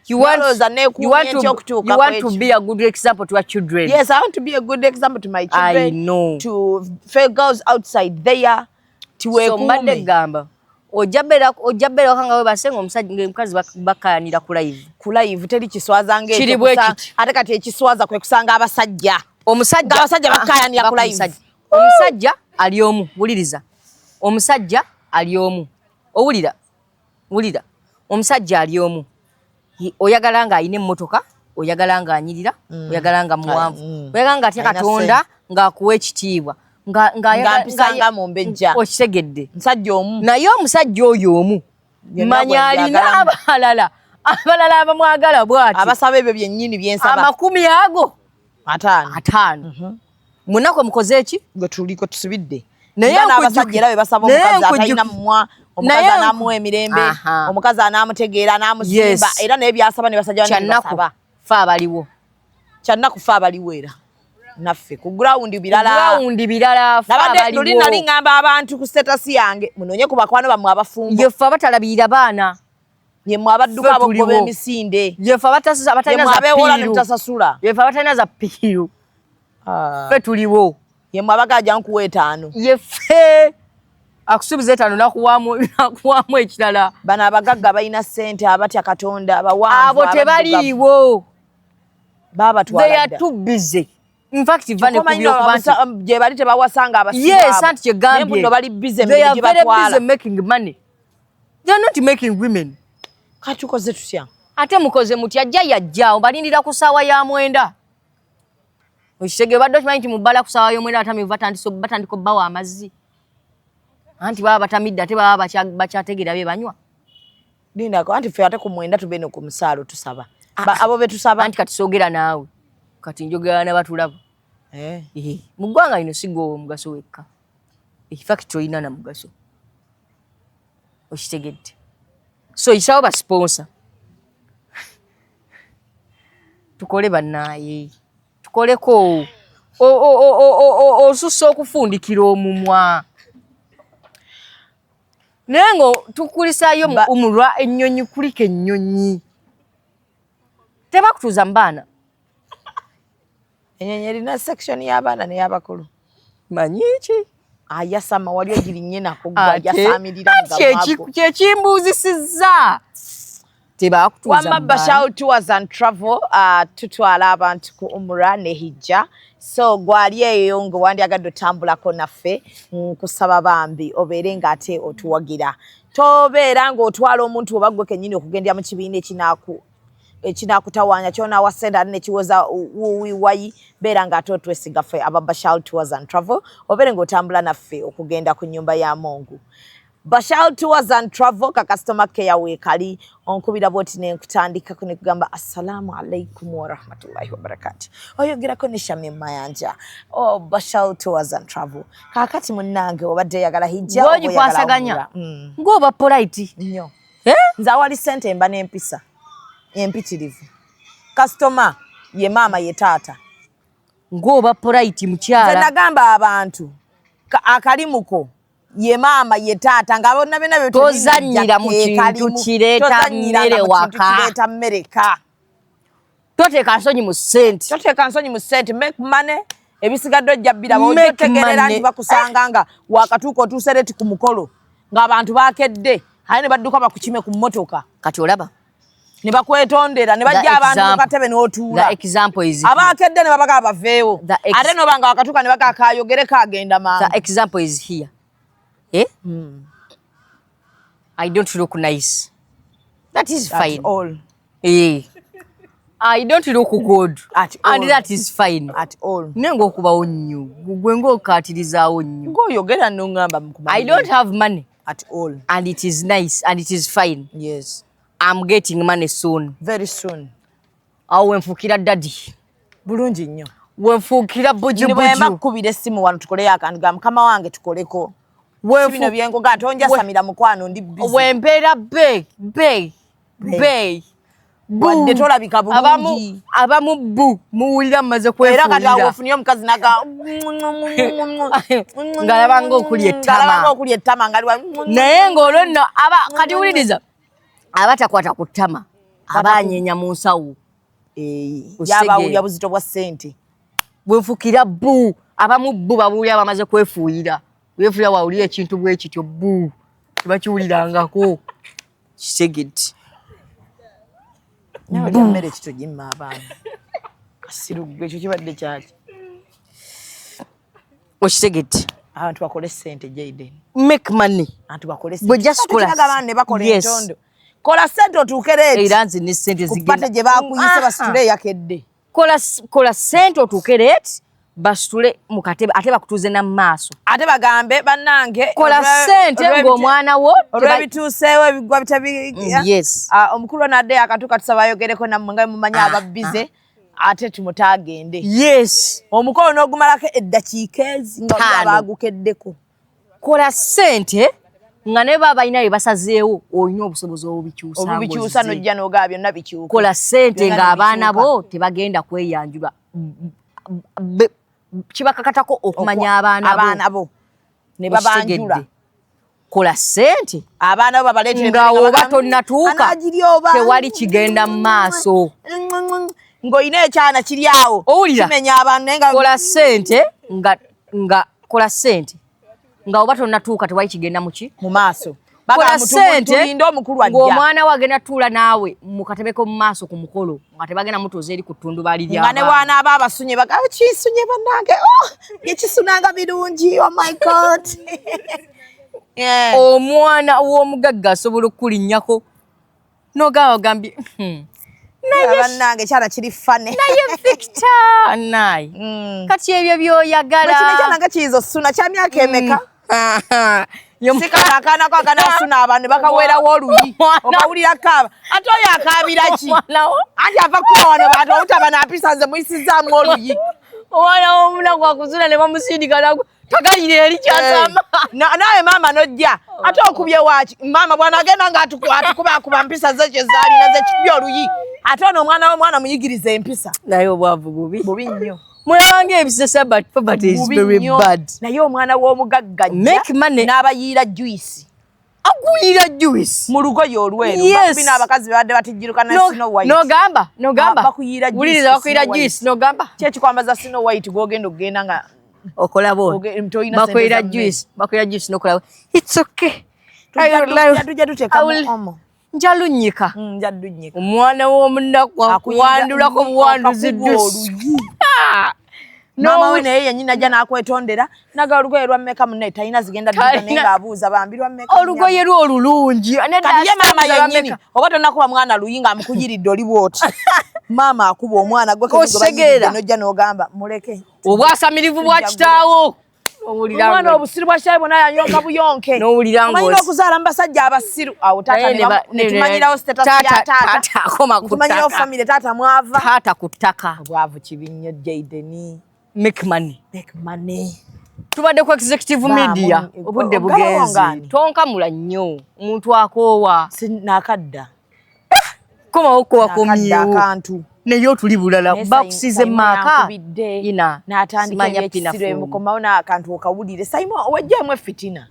You want, Ndowooza neekuumye you want ntya to, okutuuka you want ku to ekyo. be a good example to our children. Yes, I want to be a good example to my children. I know. To fellow girls outside there. So mbadde Tiweekuume. gamba ojja beera waka nga weebase ng'omusajja ng'omukazi bakayanira ku live. Ku live teri kiswaza ng'ekyo Kiri bwe kiti. Ate kati ekiswaza kwe kusanga abasajja. Omusajja Ng'abasajja bakayanira ku live. Omusajja. Omusajja ali omu, wuliriza. Omusajja ali omu. Owulira? Wulira. Omusajja ali omu. Oyagala ng'alina emmotoka, oyagala ng'anyirira, oyagala nga muwanvu. Oyagala ng'atya Alina Katonda, ssente. ng'akuwa ekitiibwa. Nga mpisanga mu mbejja. Okitegedde. Musajja omu. Naye omusajja oyo omu, Byonna manya gwe alina njagalamu. abalala abamwagala bw'ati. Abasaba ebyo byennyini bye nsaba. Amakumi ago. 5. 5. Munaku mukoze ki? Gwe tuliko tusibidde. Naye Nga n'abasajja era bwe basaba omukazi atalina mumwa, omukazi anaamuwa emirembe, omukazi anaamutegeera, anaamusimba, era naye by'asaba ne basajja banne bye Kyannaku, basaba. ffe abaliwo. Kyannaku ffe abaliwo era. Naffe ku ground birala. Ku ground birala, ffe Nabadde abaliwo. luli nali ŋŋamba abantu ku status yange, munoonye ku bakwano bammwe abafumbo. Ye ffe abatalabirira baana. Ye mmwe abadduka Ffe ab'okugoba tuliwo. emisinde. Ye ffe abatalina Ye mmwe za abeewola ne piiru. mutasasula. Ye ffe abatalina za piiru. Ffe tuliwo. Ye mmwe abagaaja nkuwa 5. Ye ffe akusuubiza 5 n'akuwaamu ekirala. Bano abagagga balina ssente, abatya Katonda, abawanvu, Abo tebaliiwo. Baabatwala They are dda. too busy. In fact, va ne Kyokka omanyi ku byokuba nti gye bali tebawasanga abasibe Yes, abo. anti kye gambye. Naye mbu nno bali busy They emirimu are gye very batwala. busy making money. They are not making women. Kati tukoze tutya? Ate mukoze mutya? Ajja yajja, obalindira ku ssaawa ya 9. Okitegeera obadde okimanyi nti mu bbala ku ssaawa y'omwenda abatamiivu batandika obbawa amazzi. Anti baba batamidde ate baba bakyategeera bye banywa. Lindako, anti ffe ate ku 9 tube no ku musaalo tusaba. Abo be tusaba. Anti kati soogera naawe. Kati njogera n'abatulaba. Mu ggwanga lino si ggwe omugaso wekka. In fact tolina na mugaso. Okitegedde. So yitawo ba sponsor. Tukole bannaaye. Tukoleko. Osussa okufundikira omumwa. Naye ngo tukulisaayo mu umulwa ennyonyi, kuliko ennyonyi. Tebakutuuza mu baana. Ennyonyi erina section y'abaana n'ey'abakulu. Manyi ki? Ayasama wali ogirinnye nako gwe Ate, ajasamirira mu anti gamwago. kyekimbuuzisizza. Tebakutuuza Wamma mu Bashal baana. Tours and Travel, tutwala abantu ku Umrah ne Hijja. So gwali eyo nga wandyagadde otambulako naffe, nkusaba bambi obeere ng'ate otuwagira. Tobeera ng'otwala omuntu oba ggwe kennyini okugendera mu kibiina ekinaakutawaanya ky'onaawa ssente ate ne kiwoza wuuwiwayi, beera ng'ate otwesiga ffe aba Bashal Tours and Travel, obeere ng'otambula naffe okugenda ku nnyumba ya Mungu. Bashal Tours and Travel ka customer care weekali onkubira bw'oti ne nkutandikako ne kugamba assalamu alaikum wa rahmatullahi wa barakatuh. Oyogerako ne Shamim Mayanja. Oh, Bashal Tours and Travel. Kaakati munnange obadde oyagala hijja oba oyagala Gw'ogikwasaganya. umrah? Ng'oba polite. Nnyo. Nze awali ssente mba n'empisa empitirivu. Customer ye maama ye taata. Ng'oba polite mukyala. Nze nagamba abantu akalimuko ye maama ye taata nga bonna byonna bye tulina Tozannyira mu ke kintu kalimu. kireeta Tozannyira mmere mu kintu waka. kireeta mmere ka. Toteeka nsonyi mu ssente. Toteeka nsonyi mu ssente. Make money. Ebisigadde ojja bbiraba. Ojja Make otegeerera money. nti bakusanga nga wakatuuka otuuse late ku mukolo ng'abantu baakedde. Aye ne badduka bakukime ku mmotoka. Kati olaba ne bakwetondera ne bajja abantu mu katebe n'otuula. The example is abakedde ne babaga baveewo, ate nobanga wakatuuka ne baga kayogereko agenda mangu. The example is here. Eh? I don't look nice. That is That's fine. all. Eh. I don't look good. At all. And that is fine. At all. Naye ng'okubawo nnyo, gwe ng'okaatirizaawo nnyo. Ng'oyogera n'oŋŋamba I don't have money. At all. And it is nice and it is fine. Yes. I'm getting money soon. Very soon. Awo wenfuukira daddy. Bulungi nnyo. Wenfuukira Bwemba bujubuju. kkubira essimu wano tukoleyo akantu ga mukama wange tukoleko. Si bino byengoga tonjasamira mukwano ndi busy. Wempeera be be be. Wadde tolabika bulungi. Abamu bu muwulira mumaze Era kati awo kwefuulira. ofunye omukazi naga Ng'alaba ng'okulya ettama. Ng'alaba ng'okulya ettama ng'ali wa Naye ng'olwo nno aba kati wuliriza aba takwata ku ttama aba anyeenya mu nsawo. Yaba awulira buzito bwa ssente. Bwenfukira bu abamu bu babuulira bamaze kwefuuyira. Weefuulira wawulira ekintu bwe kityo bu tebakiwulirangako. Kitegedde. Nawe olya mmere ki togimma abaana? Kasiru ggwe ekyo kibadde kyaki? Okitegedde. Abantu bakole ssente Jayden. Make money. Abantu bakole Bwe just ssente. kola Kati ne bakola Yes. entondo. Kola ssente otuuke leeti. Era nze ne ssente Ku zigenda. pate gye baakuyise basitule eyakedde. Kola ssente otuuke leeti basitule mu katebe ate bakutuuze na mu maaso. Ate bagambe bannange. Kola ssente ng'omwana wo olw'ebituuseewo ebigwa bitabi. Yes. Omukulu ono adde akatuuka tusaba ayogereko nammwe nga mumanyi ababbize ate tumutaagende. Yes. Omukolo n'ogumalako eddakiika ezi nga Ttaano. abaagukeddeko. Kola ssente nga ne baba balina bye basazeewo olina obusobozi obubikyusa Obubikyusa ng'ozze. n'ojja n'ogaba byonna bikyuka. Kola ssente Byonna ng'abaana nebikyuka. bo tebagenda kweyanjula. Kibakakatako okumanya abaana bo. Abaana bo. Ne babanjula. Okitegedde. Kola ssente Abaana bo babaleetera nga emmere nga oba bagamba, tonnatuuka "Anaagirya oba?" tewali kigenda mu maaso. Ng'olina ekyana kiri awo. Owulira? Kimenya abantu naye nga Kola ssente nga kola ssente nga oba tonnatuuka tewali kigenda mu ki? Mu maaso. Kola Bagamba ssente tulinde omukulu ajja. ng'omwana we agenda tuula naawe mu katebe k'omu maaso ku mukolo nga tebagenda mutuuza eri ku ttundubaali Nga ne ly'abaana. bw'anaaba abasunye bagamba kisunye bannange oh byekisunanga birungi oh my god. Yeah. Omwana w'omugagga asobola okukulinnyako n'ogamba ogambye Naye bannange ekyana kiri fane. Naye Victor naye kati ebyo by'oyagala. Kino ekyana nga kiyinza osuna kya myaka emeka? Si kano akaana ko akanaasuna abantu ne bakaweerawo oluyi okawulira kaaba ate oyo akaabira ki? Anti ava kuba wano bantu obutaba nampisa nze muyisizaamu oluyi. Omwana w'omunaku akuzuna ne bamusindika nagwo tagayira eri kyasama. Naawe maama n'ojja ate okubye waaki? Maama bw'anaagenda nga atukuba mpisa ze kye zaalina ze kikubye oluyi ate ono omwana w'omwana muyigirize empisa. Naye obwavu bubi. Bubi nnyo. Mulabanga ebisesa but poverty is Bubi very nnyo. bad. Naye omwana w'omugagga ajja Make money. n'abayiira juice. Akuyiira juice. Mu lugoye olweru. Yes. Bakubi n'abakazi babadde batijjiruka na Snow White. N'ogamba, n'ogamba. Bakuyiira juice Wuliriza ku bakuyiira Snow White. juice n'ogamba. Ki ekikwambaza Snow White gw'ogenda okugenda nga Okola bo. Tolina ssente Bakuyiira za mmere. juice, bakuyiira juice n'okola bo. It's okay. Tujja tuteekamu omo. Nja lunnyika. Nja lunnyika. Omwana w'omunaku akuwandulako buwanduzi Akakuba ddusi. oluyi. Maama we naye yennyini ajja n'akwetondera naga olugoye lwa mmeka munne talina zigenda dduka naye ng'abuuza bambi lwa mmeka Olugoye lwe olulungi. Kati ye maama yennyini oba tonnakuba mwana luyi ng'amukuyiridde oli bw'oti. Maama akuba omwana gwe kennyini gwe bayiridde Osegeera. n'ojja n'ogamba muleke. Obwasamirivu bwa kitaawo. Omwana obusiru bwa kitaawe bwonna yanyonka buyonke. N'owulira Omanyi ng'osi- n'okuzaala mu basajja abasiru. Awo taata Naye ne tumanyirawo status ya taata. Taata akoma ku Tumanyirawo ttaka. family taata mwava. Taata ku ttaka. Obwavu kibi nnyo Jayden. Make money. Make money. Tubadde ku executive media obudde Oggalawo bugenze. ng'ani? Tonkamula nnyo omuntu akoowa. Nakadda. Komawo ko Nakadda wakomyewo. akantu. Naye otuli bulala Naye bakusize Simon maaka. yankubidde, Ina n'atandika simanya ebyekisiru pinafomu. ebimukomawo n'akantu okawulire. Simon wejjeemu effitina.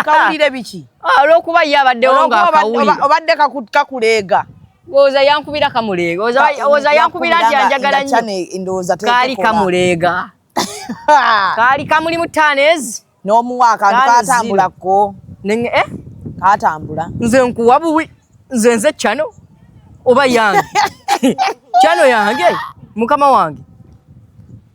Kawulire biki? Olw'okuba ye abaddewo Olw'okuba ng'akawulira. obadde kakuleega. Oza yankubira kamuleega. Oza yankubira nti anjagala nnyo. Kaali kamuleega. Kaali kamuli mu ttaano ezi. N'omuwa akantu Ttaano katambulako. Eh? Katambula. Nze nkuwa buwi, nze nze channel oba yange channel yange mukama wange,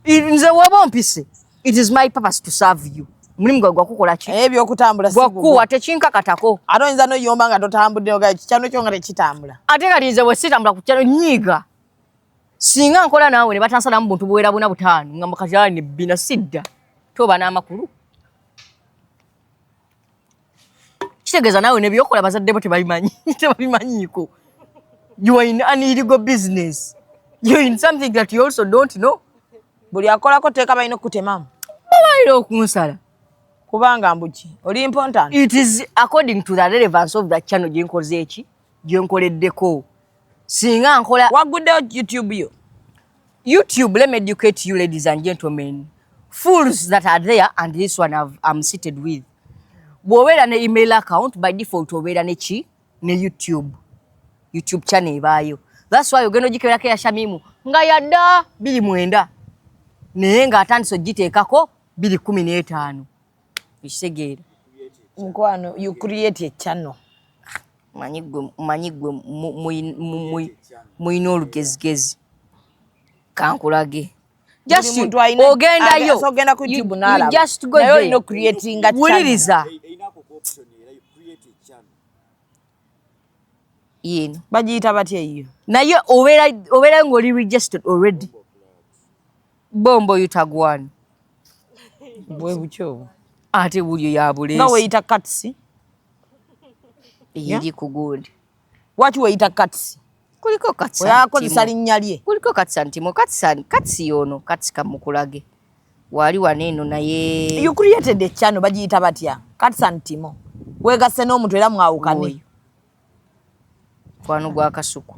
nze woba ompise, it is my purpose to serve you. Mulimu gwa gwakukola ki? Ebyokutambula si gwakuwa tekinkakatako. Ate oyinza noyomba nga totambudde, oga kikyano kyo nga tekitambula. Ate kati nze bwe sitambula ku kyano nyiiga. Singa nkola naawe ne batansalamu buntu buwera buna butaano nga mukajala ne bbina sidda, toba n'amakulu. Kitegeeza naawe nebyokola bazadde bo tebabimanyi, tebabimanyiiko. You are in an illegal business, you are in something that you also don't know. Buli akolako teeka balina okutemamu. Babalina okunsala. Kubanga mbuki oli important. It is according to the relevance of the channel gyenkoze eki gyenkoleddeko. Singa nkola waguddeyo YouTube yo. YouTube, let me educate you ladies and gentlemen, fools that are there, and this one I'm seated with. Bw'obeera ne email account, by default obeera ne ki? Ne YouTube. YouTube channel ebaayo. That's why ogenda ogikeberako eya Shamimu nga yadda 2009, naye ng'atandise ogiteekako 2015. Ekitegeera? Mukwano, you create a channel. Manyi gwe, manyi gwe muyina olugezigezi. Kankulage. Just Buli muntu alina- ogendayo. Ogenda ku YouTube You n'alaba. just go Naye there. olina ocreatinga channel. Wuliriza. Erina ako option era you create a channel. Yeno. Bagiyita batya eyo? Naye obeera ng'oli registered already. Bombo yutagwani. Bwe butyo obwo. Ate bulyo ya buleesi. Nga weeyita Katsi. Eri ku gundi. Waki weeyita Katsi? Kuliko Katsi. Oyakozesa linnya lye. Kuliko Katsi Antimo. Katsi, Katsi yono. Katsi kamukulage. Wali wano eno naye. You created a channel, bagiyita batya? Katsi Antimo. Weegasse n'omuntu era mwawukane. Oyo. Mukwano gwa Kasuku.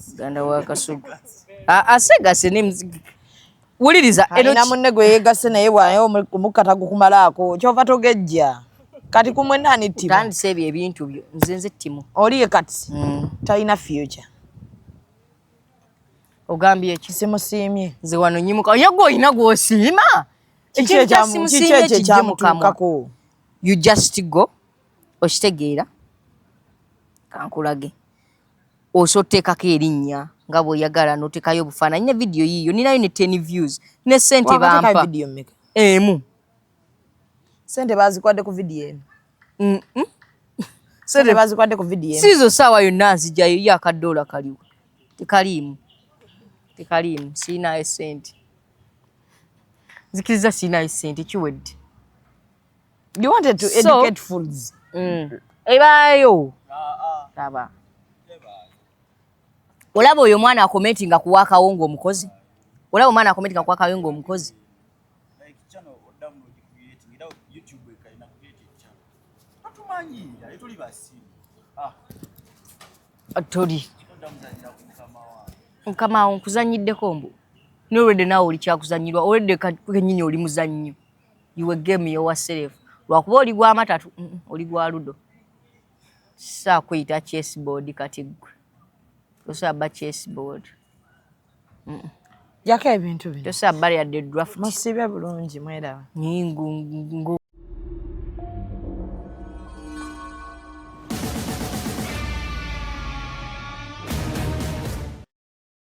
Muganda wa Kasuku. Asegase ne wuliriza. Alina munne gwe yeegasse naye bw'aye omukka tagukumalaako. Kyova togejja. Kati ku mwenna ani Timo? Otandise ebyo ebintu byo. Nze nze Timo. Oli ye Katsi. Talina future. Ogambye eki? Simusiimye. Nze wano nnyimuka. Ye gwe olina gw'osiima? Kiki Ekintu kya simusiimye ekyo kijje mu kamwa. ekyamutuukako? You just go. Okitegeera? Kankulage. Osobola oteekako erinnya nga bw'oyagala n'oteekayo obufaananyi ne vidiyo yiiyo. Ninayo ne 10 views ne ssente Wakateekayo bampa. vidiyo mmeka? Emu. Ssente baazikwadde ku vidiyo emu. Ssente baazikwadde ku vidiyo emu. Siizo ssaawa yonna nzijjayo ye akadoola kaliwo. Tekaliimu. Tekaliimu. Sirinaayo ssente. Nzikiriza sirinaayo ssente kiwedde. You wanted to So, educate fools. Ebaayo. Laba. Olaba oyo omwana akomentinga ku wakawongo omukozi. Olaba omwana akomentinga ku wakawongo omukozi. Like channel oddamu n'ogicreating era YouTube ekalina create a channel. Totumanyiira, ate tuli basiru. Toli. Oddamu zanyira ku mukama wange. Mukama wo nkuzanyiddeko mbu. Ne already naawe oli kyakuzanyirwa, already kennyini oli muzannyo. You a game yourself. Lwakuba oli gwa matatu, oli gwa ludo. Saakuyita chessboard kati ggwe. Tosobola bba chessboard. Jjako ebintu bino. Tosobola bba yadde draft. Musibe bulungi mweraba. Ngu.